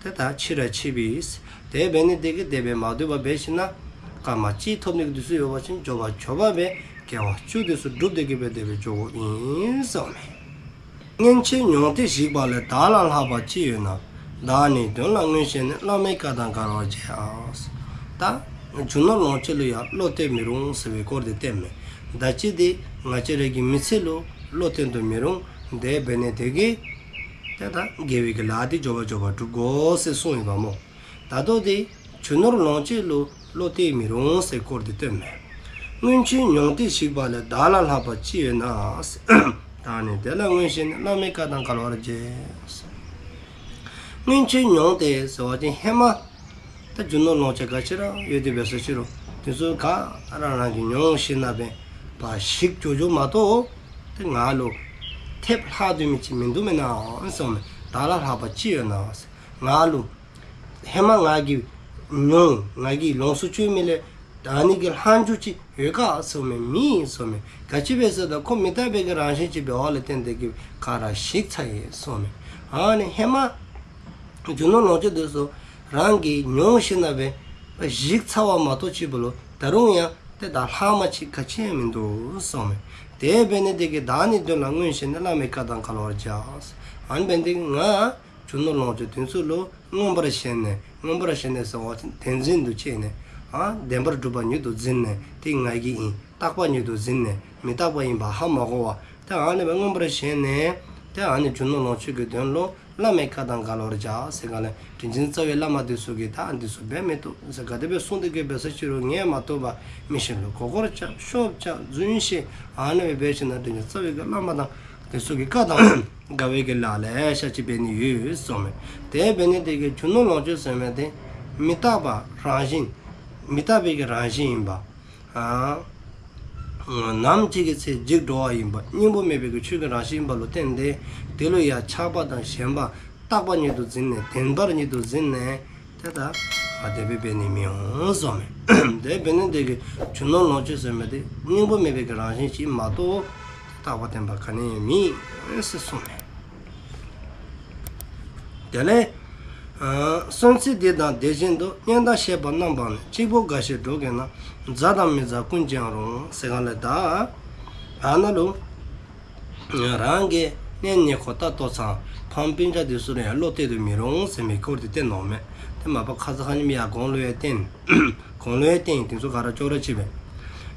ཏེ་ད་འཆི་ར་འཆི་བས། དེ་འབད་ནི་དེ་གིས་དེ་སྦེ་མ་སྡོད་པར་འབད་ཞིནམ་ལས་སྐར་མ་གཅིག་ཐོབ་ནི་གི་དུས་ཚོད་ཡོད་པ་ཅིན་མགྱོགས་པ་མགྱོགས་པ་སྦེ་དགེ་བ་བཅུ་དེ་ཚུ་སྒྲུབ་སྟེ་གི་སྦེ་དེ་སྦེ་འགྱོ་དགོཔ་ཨིན་གསུངམ་མས། སྔོན་ཆད་མྱོང་སྟེ་ཞིག་པ་ལས། བདག་ལ་ལྷག་པ་ཅི་ཡོད་ན། བདག་ནི་དོན་ལ་མངོན་ཤེས་ནས། བླ་མའི་བཀའ་དང་འགལ་བར་བྱེད། ད་རྒྱུ་ནོར་ལོངས་སྤྱོད་ལུ་ཡང་བློ་གཏད་མི་རུང་ཟེར་བའི་སྐོར་དེ་བསྟནམ་མས། ད་ཅི་དེ་ང་བཅས་ར་གི་མི་ཚེ་ལུ་བློ་གཏད་དུ་མི་རུང་། དེ་འབད་ནི་དེ་གིས་ཏེ་ད་དགེ་བའི་གི་ལཱ་དེ་མགྱོགས་པ་མགྱོགས་པ་སྒྲུབ་དགོ་ཟེར་གསུངས་ཡོདཔ་སྨོ། ད་ལྟོ་དེ་རྒྱུ་ནོར་ལོངས་སྤྱོད་ལུ་བློ་གཏད་མི་རུང་ཟེར་སྐོར་དེ་བསྟནམ་མས། སྔོན་ཆད་མྱོང་སྟེ་ཞིག་པ་ལས། བདག་ལ་ལྷག་པ་ཅི་ཡོད་ན། བདག་ནི་དོན་ལ་མངོན་ཤེས་ནས། བླ་མའི་བཀའ་དང་འགལ་བར་བྱེད། སྔོན་ཆད་མྱོང་སྟེ་ཟེར་བ་ཅིན་ཧེ་མ་ད་རྒྱུ་ནོར་ལོངས་སྤྱོད་ག་ཅི་ར་ཡོད་དེ་འབད་ས་ཅི་རུང་དེ་ཚུ་ག་ར་རང་གིས་མྱོང་ཞིནམ་ལས་འབད་ཞིག་འགྱོ་འགྱོཝ་མ་གཏོགས་ཏེ་ང་ལུ་ཐེབས་ལྷག་སྡོད་མི་ཅིག་མིན་འདུག་མེན་ན་གསུངམ་མས། བདག་ལ་ལྷག་པ་ཅི་ཡོད་ན། ང་ལུ་ཧེ་མ་ང་གིས་མྱོང་ང་གིས་ལོངས་སུ་སྤྱོད་མི་ལས་ད་ནི་གི་ལྷག་རྒྱུ་ཅིག་ཡོད་ག་གསུངམ་མས། མེད་གསུངམ་མས། ག་ཅི་འབད་ཟེར་ད་ཁོ་མི་རྟག་པའི་གི་རང་བཞིན་ཅིག་འབདཝ་ལས་བརྟེན་ཏེ་གི་ག་ར་ཞིག་ཚར་ཡི་གསུངམ་མས། ཨ་ནི་ཧེ་མ་རྒྱུ་ནོར་ལོངས་སྤྱོད་དེ་ཚུ་རང་གིས་མྱོང་ཞིནམ་ལས་འབད་ཞིག་ཚརཝ་མ་གཏོགས་ཅིག་པོ་ལུ་ད་རུང་ཡང་ཏེ་ད་ལྷག་མ་ཅིག་ག་ཅི་ཡང་མིན་འདུག་གསུངམ་མས། དེ་འབད་ནི་དེ་གིས་བདག་ནི་དོན་ལ་མངོན་ཤེས་ནས། བླ་མའི་བཀའ་དང་འགལ་བར་བྱ། ཨ་ནི་འབད་ནི་དེ་གིས་ང་རྒྱུ་ནོར་ལོངས་སྤྱོད་དེ་ཚུ་ལུ་མངོན་པར་ཞེན་ནས། མངོན་པར་ཞེན་ནས་ཟེར་བ་ཅིན་བདེན་འཛིན་དུ་བྱས་ནས་ཨ་བདེན་པར་གྲུབ་པ་ཉིད་དུ་འཛིན་ནས་དེ་ང་གི་ཨིན། རྟག་པ་ཉིད་དུ་འཛིན་ནས་མི་རྟག་པ་ཨིནམ་ཧ་མ་གོ་བར་ཏེ་ཨ་ནི་སྦེ་མངོན་པར་ཞེན་ནས་ཏེ་ཨ་ནི་རྒྱུ་ནོར་ལོངས་སྤྱོད་ཀྱི་དོན་ལུ་བླ་མའི་བཀའ་དང་འགལ་བར་བྱ་ཟེར་ག་ལས་དྲིན་ཅན་རྩ་བའི་བླ་མ་དེ་ཚུ་གིས་ད་འདི་ཚུ་འབད་མི་བཏུབ་ཟེར་ག་དེ་སྦེ་གསུངས་ཏེ་གི་འབད་ས་ཅི་རུང་ཉན་མ་བཏུབ་པར་མི་གཞན་ལུ་མགུ་སྐོར་རྐྱབ་ཤོབ་རྐྱབ་རྫུན་བཤད་ཨ་ནི་སྦེ་འབད་ཞིནམ་ལས་དྲིན་ཅན་རྩ་བའི་གི་བླ་མ་དང་དེ་ཚུ་གི་བཀའ་དང་འགལ་བའི་གི་ལཱ་ལེ་ཤ་ཅིག་འབད་ནི་ཡོད་གསུངམ་མས། དེ་འབད་ནི་དེ་གིས་རྒྱུ་ནོར་ལོངས་སྤྱོད་ཟེར་མི་དེ་མི་རྟག་པ་རང་བཞིན་མི་རྟག་པའི་གི་རང་བཞིན་ཨིན་པ། ཨ་ནམ་ཅིག་གི་ཚེ་འཇིག་འགྲོ་བ་ཨིན་པ། སྙིང་པོ་མེད་པའི་གི་ཆོས་ཀྱི་རང་བཞིན་ཨིན་པ་ལུ་བརྟེན་ཏེ་དེ་ལུ་ཡང་ཆགས་པ་དང་ཞེན་པ་རྟག་པ་ཉིད་དུ་འཛིན་ནས་བདེན་པར་ཉིད་དུ་འཛིན་ནས་ཏེ་ད་ཨ་དེ་སྦེ་འབད་ནི་མི་འོང་གསུངམ་མས། དེ་འབད་ནི་དེ་གིས་རྒྱུ་ནོར་ལོངས་སྤྱོད་ཟེར་མི་དེ་སྙིང་པོ་མེད་པའི་གི་རང་བཞིན་ཅིག་མ་གཏོགས་རྟག་པ་བརྟན་པ་ག་ནི་ཡང་མེད་ཟེར་གསུངམ་མས། དེ་ལས་ཨ་གསོན་ཚེ་འདི་དང་དེ་བཞིན་དུ། གཉེན་དང་བཤེས་པ་རྣམ་སྤངས་ནས། གཅིག་པུ་དགའ་བཞིན་འགྲོགས་དགོས་ན། མཛའ་དང་མི་མཛའ་ཀུན་ཅིའང་རུང་། ཟེར་ག་ལས་ད་ཨ་ནཱ་ལུ་རང་གི་གཉེན་ཉེ་འཁོར་ད་ལྟོ་ཚང་ཕམ་སྤུན་ཆ་དེ་ཚུ་ལུ་ཡང་བློ་གཏད་དུ་མི་རུང་ཟེར་མི་སྐོར་དེ་བསྟནམ་མས། དེ་མ་པ་ཁ་ཙ་ཁ་ཉིནམ་ཡང་གོང་ལུ་ཡང་བསྟན། གོང་ལུ་ཡང་བསྟན་ཡི། དེ་ཚུ་ག་ར་ཅོག་ར་གཅིག་པས།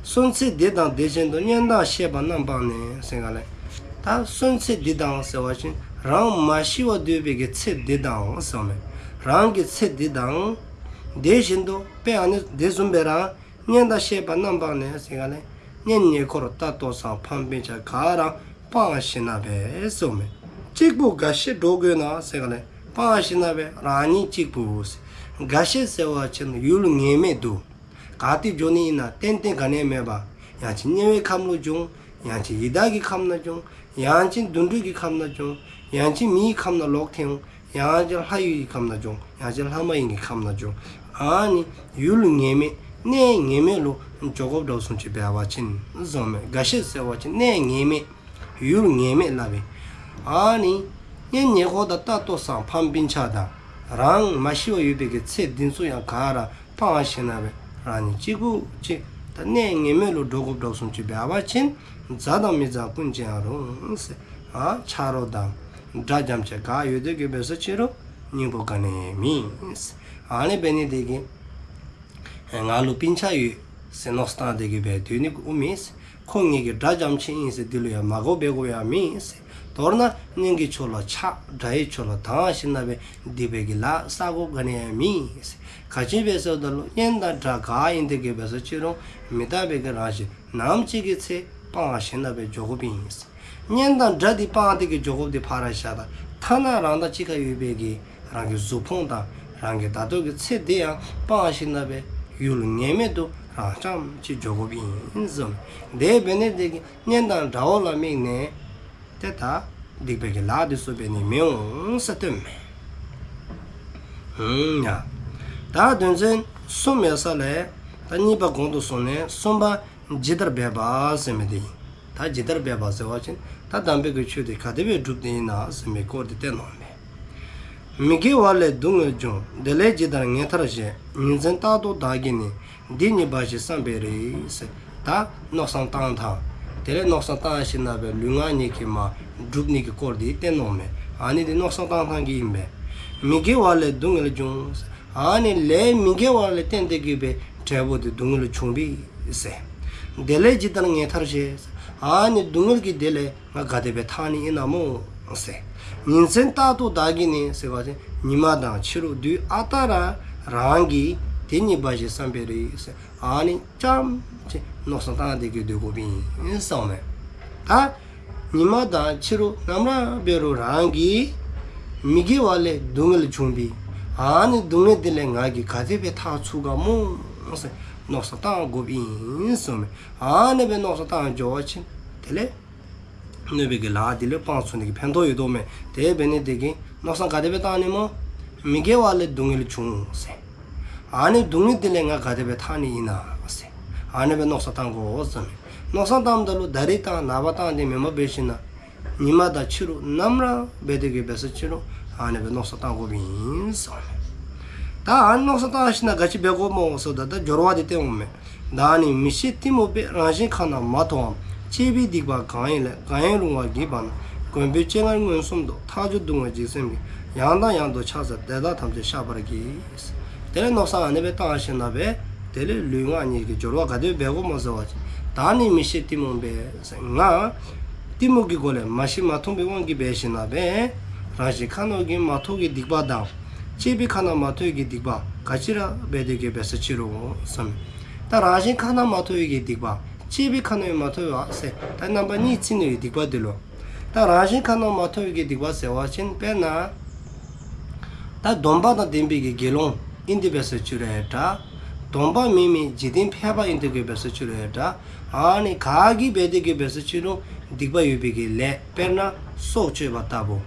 གསོན་ཚེ་འདི་དང་དེ་བཞིན་དུ། གཉེན་དང་བཤེས་པ་རྣམ་སྤངས་ནས། ཟེར་ག་ལས་ད་གསོན་ཚེ་འདི་དང་ཟེར་བ་ཅིན་རང་མ་ཤི་བར་སྡོད་པའི་གི་ཚེ་འདི་དང་ཟེརཝ་མས། རང་གི་ཚེ་འདི་དང་དེ་བཞིན་དུ་དཔེ་ཨ་ནི་དེ་བཟུམ་སྦེ་ར་གཉེན་དང་བཤེས་པ་རྣམ་སྤངས་ནས་ཟེར་ག་ལས་གཉེན་ཉེ་འཁོར་ད་ལྟོ་ཚང་ཕམ་སྤུན་ཆ་ག་ར་སྤངས་ཞིནམ་ལས་འབད་ཟེརཝ་མས། གཅིག་པུ་དགའ་བཞིན་འགྲོགས་དགོས་ན་ཟེར་ག་ལས་སྤངས་ཞིནམ་ལས་འབད་རང་ཉིད་གཅིག་པུ་ཟེར། དགའ་བཞིན་ཟེར་བ་ཅིན་ཡུལ་ངེས་མེད་དུ་ག་ཏེ་འགྱོ་ནི་ཨིན་ན་ཏན་ཏན་ག་ནི་མེད་པར་ཡང་ཅིན་དམྱལ་བའི་ཁམས་ལུ་འགྱོ་འོང་། ཡང་ཅིན་ཡི་དྭགས་ཀྱི་ཁམས་ནང་འགྱོ་འོང་། ཡང་ཅིན་དུད་འགྲོ་གི་ཁམས་ནང་འགྱོ་འོང་། ཡང་ཅིན་མིའི་ཁམས་ནང་ལོག་ཐལ་འོང་། ཡང་ཅིན་ལྷ་ཡུལ་གྱི་ཁམས་ནང་འགྱོ་འོང་། ཡང་ཅིན་ལྷ་མ་ཡིན་གྱི་ཁམས་ནང་འགྱོ་འོང་། ཨ་ནི་ཡུལ་ངེས་མེད་གནས་ངེས་མེད་ལུ་འགྱོ་དགོཔ་འདྲཝ་བཟུམ་ཅིག་འབད་བ་ཅིན་ཟེརཝ་མས། དགའ་བཞིན་ཟེར་བ་ཅིན་གནས་ངེས་མེད་ཡུལ་ངེས་མེད་སླབ་ཨིན། ཨ་ནི་གཉེན་ཉེ་འཁོར་དང་ད་ལྟོ་ཚང་ཕམ་སྤུན་ཆ་དང་རང་མ་ཤི་བར་ཡོད་པའི་གི་ཚེ་འདི་ཚུ་ཡང་ག་ར་སྤངས་ཞིནམ་ལས་འབད་རང་ཉིད་གཅིག་པུ་ཅིག་ད་གནས་ངེས་མེད་ལུ་འགྱོ་དགོཔ་འདྲཝ་བཟུམ་ཅིག་འབད་བ་ཅིན་མཛའ་དང་མི་མཛའ་ཀུན་ཅིའང་རུང་ཟེར། ཨ་ཆ་རོགས་དང་དགྲ་རྐྱངམ་ཅིག་ག་ཡོད་དེ་གི་འབད་ས་ཅི་རུང་སྙིང་པོ་ག་ནི་མེད། ཨ་ནི་འབད་ནི་དེ་གིས་ང་ལུ་སྤུན་ཆ་ཡོད་ཟེར་མནོ་བསམ་བཏང་སྟེ་གི་སྦེ་སྡོད་ནི་གུ་མེད། ཁོ་ངེ་གི་དགྲ་རྐྱངམ་ཅིག་ཨིན་ཟེར་དེ་ལུ་ཡང་མ་དགའཝ་འབད་དགོཔ་ཡང་མེད། མདོར་ན་གཉེན་གྱི་ཕྱོགས་ལུ་ཆགས་དགྲ་ཡི་ཕྱོགས་ལུ་སྡང་ཞིནམ་ལས་འབད་སྡིག་པའི་གི་ལཱ་བསག་དགོཔ་ག་ནི་ཡང་མེད། ག་ཅི་འབད་ཟེར་བ་ཅིན་གཉེན་དང་དགྲ་ག་ཨིན་དེ་གི་འབད་ས་ཅི་རུང་མི་རྟག་པའི་གི་རང་བཞིན། ནམ་ཅིག་གི་ཚེ་ སྤངས་ཞིནམ་ལས་འགྱོ་དགོཔ་ཨིན། གཉེན་དང་དགྲ་འདི་སྤངས་ཏེ་གི་འགྱོ་དགོཔ་འདི་ཕར་བཞག་ད། ཐ་ན་རང་དང་གཅིག་ཁར་ཡོད་པའི་གི་རང་གི་གཟུགས་ཕུང་དང་རང་གི་ད་ལྟོ་གི་ཚེ་འདི་ཡང་སྤངས་ཞིནམ་ལས་ཡུལ་ངེས་མེད་དུ་རང་རྐྱངམ་གཅིག་འགྱོ་དགོཔ་ཨིན་ཟེར། དེ་འབད་ནི་དེ་གིས་གཉེན་དང་དགྲ་བོ་ལ་དམིགས་ནས་ཏེ་ད་སྡིག་པའི་གི་ལཱ་འདི་ཚུ་འབད་ནི་མི་འོང་ཟེར་སྟོནམ་མས། ཨུམ་ཡ། ད་དོན་ཚན་གསུམ་ཡོད་ས་ལས་ད་གཉིས་པ་གོང་དུ་སོང་ནས་གསུམ་པ་ཇི་ལྟར་འབད་པ་ཟེར་མི་འདི་ཨིན། ད་ཇི་ལྟར་འབད་པ་ཟེར་བ་ཅིན་ད་དམ་པའི་གི་ཆོས་འདི་ག་དེ་སྦེ་སྒྲུབ་ནི་ཨིན་ན་ཟེར་མི་སྐོར་འདི་བསྟན་གནངམ་མས། མི་དགེ་བ་ལས་སྡུག་བསྔལ་འབྱུང་། དེ་ལས་ཇི་ལྟར་ངེས་ཐག་བཅད། ཉིན་མཚན་རྟག་ཏུ་བདག་གིས་ནི། འདི་ཉིད་འབའ་ཞིག་བསམ་པས་རིགས། ཟེར་ད་མནོ་བསམ་བཏང་ཐངས། དེ་ལས་མནོ་བསམ་བཏང་ཞིནམ་ལས་ལུས་ངག་གཉིས་ཀྱིས་མ་སྒྲུབ་ནི་གི་སྐོར་འདི་བསྟན་གནངམ་མས། ཨ་ནི་འདི་མནོ་བསམ་བཏང་ཐངས་ཀྱི་ཨིན་པས། མི་དགེ་བ་ལས་སྡུག་བསྔལ་འབྱུང་། ཨ་ནི་ལས་མི་དགེ་བ་ལས་བརྟེན་ཏེ་གི་སྦེ་འབྲས་བུ་འདི་སྡུག་བསྔལ་བྱུང་པས་ཟེར། དེ་ལས་ཇི་ལྟར་ངེས་ཐག་བཅད། ཨ་ནི་སྡུག་བསྔལ་གྱི་དེ་ལས་ང་ག་དེ་སྦེ་ཐར་ནི་ཨིན་ན་མོ་ཟེར། ཉིན་མཚན་རྟག་ཏུ་བདག་གིས་ནི་ཟེར་བ་ཅིན་ཉིན་མ་དང་ཕྱི་རུ་དུས་ཨ་རྟག་ར་རང་གིས་འདི་ཉིད་འབའ་ཞིག་བསམ་པས་རིགས་ཟེར། ཨ་ནི་རྐྱངམ་གཅིག་མནོ་བསམ་བཏང་སྟེ་གི་སྡོད་དགོཔ་ཨིན་གསུངམ་མས། ད་ཉིན་མ་དང་ཕྱི་རུ་ནམ་ར་འབད་རུང་རང་གིས་མི་དགེ་བ་ལས་སྡུག་བསྔལ་བྱུང་པས། ཨ་ནི་སྡུག་བསྔལ་དེ་ལས་ང་གིས་ག་དེ་སྦེ་ཐར་ཚུགས་ག་མོ་ཟེར་མནོ་བསམ་བཏང་དགོཔ་ཨིན་གསུངམ་མས། ཨ་ནི་སྦེ་མནོ་བསམ་བཏང་འགྱོ་བ་ཅིན་དེ་ལས་གནོད་པའི་གི་ལཱ་དེ་ལས་སྤང་ཚུགས་ནི་གི་ཕན་ཐོགས་ཡོདཔ་མས། དེ་འབད་ནི་དེ་གིས་མནོ་བསམ་ག་དེ་སྦེ་བཏང་ནི་མོ། མི་དགེ་བ་ལས་སྡུག་བསྔལ་བྱུང་ཟེར། ཨ་ནི་སྡུག་བསྔལ་དེ་ལས་ང་ག་དེ་སྦེ་ཐར་ནི་ཨིན་ན་ཟེར། ཨ་ནི་སྦེ་མནོ་བསམ་བཏང་དགོ་ཟེར་མས། མནོ་བསམ་བཏངམ་ད་ལུ་ད་རིས་དང་ནངས་པ་དང་དེ་མེན་པར་འབད་ཞིནམ་ལས་ཉིན་མ་དང་ཕྱི་རུ་ནམ་ར་འབད་དེ་གི་འབད་ས་ཕྱི་རུ་ཨ་ནི་སྦེ་མནོ་བསམ་བཏང་དགོཔ་ཨིན་ཟེར་མས། ད་ཨ་ནི་མནོ་བསམ་བཏང་ཞིནམ་ལས་ག་ཅི་འབད་དགོཔ་སྨོ་ཟེརཝ་ད་ད་སྦྱོར་བ་འདི་བསྟནམ་མས། བདག་ནི་མི་ཤེས་གཏི་མུག་པས། རང་བཞིན་ཁ་ན་མ་ཐོའམ། བཅས་པའི་སྡིག་པ་གང་ཡིན་ལས། གང་ཡང་རུང་བ་གྱིས་པ་རྣམས། མགོན་པོའི་སྤྱན་སྔར་མངོན་སུམ་དུ། མཐའ་བཅུ་གདུང་བའི་འཇིགས་སེམས་ཀྱིས། ཡང་དང་ཡང་དུ་ཕྱག་འཚལ་དེ་དག་ཐམས་ཅད་བཤགས་པར་བགྱི། དེ་ལས་མནོ་བསམ་ཨ་ནི་སྦེ་བཏང་ཞིནམ་ལས་དེ་ལས་ལུས་ངག་གཉིས་ཀྱི་སྦྱོར་བ་ག་དེ་འབད་དགོཔ་སྨོ་ཟེར་བ་ཅིན་བདག་ནི་མི་ཤེས་གཏི་མུག་པས། ང་གཏི་མུག་གི་སྒོ་ལས་མ་ཤེས་མ་མཐོང་པའི་དབང་གིས་འབད་ཞིནམ་ལས་རང་བཞིན་ཁ་ན་གྱིས་མ་ཐོ་གི་སྡིག་པ་དང་བཅས་པའི་ཁ་ན་མ་ཐོ་གི་སྡིག་པ་ག་ཅི་ར་འབད་དེ་གི་འབད་ས་ཕྱི་རུ་ཟེར་མས། ད་རང་བཞིན་ཁ་ན་མ་ཐོ་གི་སྡིག་པ་བཅས་པའི་ཁ་ན་མ་ཐོ་བ་ཟེར་ད་རྣམ་པ་གཉིས་བརྩི་ནི་ཡོད་སྡིག་པ་འདི་ལུ། ད་རང་བཞིན་ཁ་ན་མ་ཐོ་གི་སྡིག་པ་ཟེར་བ་ཅིན་དཔེར་ན་ད་སྡོམ་པ་དང་ལྡན་པའི་གི་དགེ་སློང་ཨིན་ཏེ་འབད་ས་ཕྱི་རུ་ཡང་འདྲ། སྡོམ་པ་མེད་མི་འཇིག་རྟེན་ཕལ་པ་ཨིན་ཏེ་གི་འབད་ས་ཕྱི་རུ་ཡང་འདྲ། ཨ་ནི་ག་གིས་འབད་དེ་གི་འབད་ས་ཕྱི་རུ་སྡིག་པ་ཡོད་པའི་གི་ལས་དཔེར་ན་སྲོག་གཅོད་པ་ལྟ་བུ།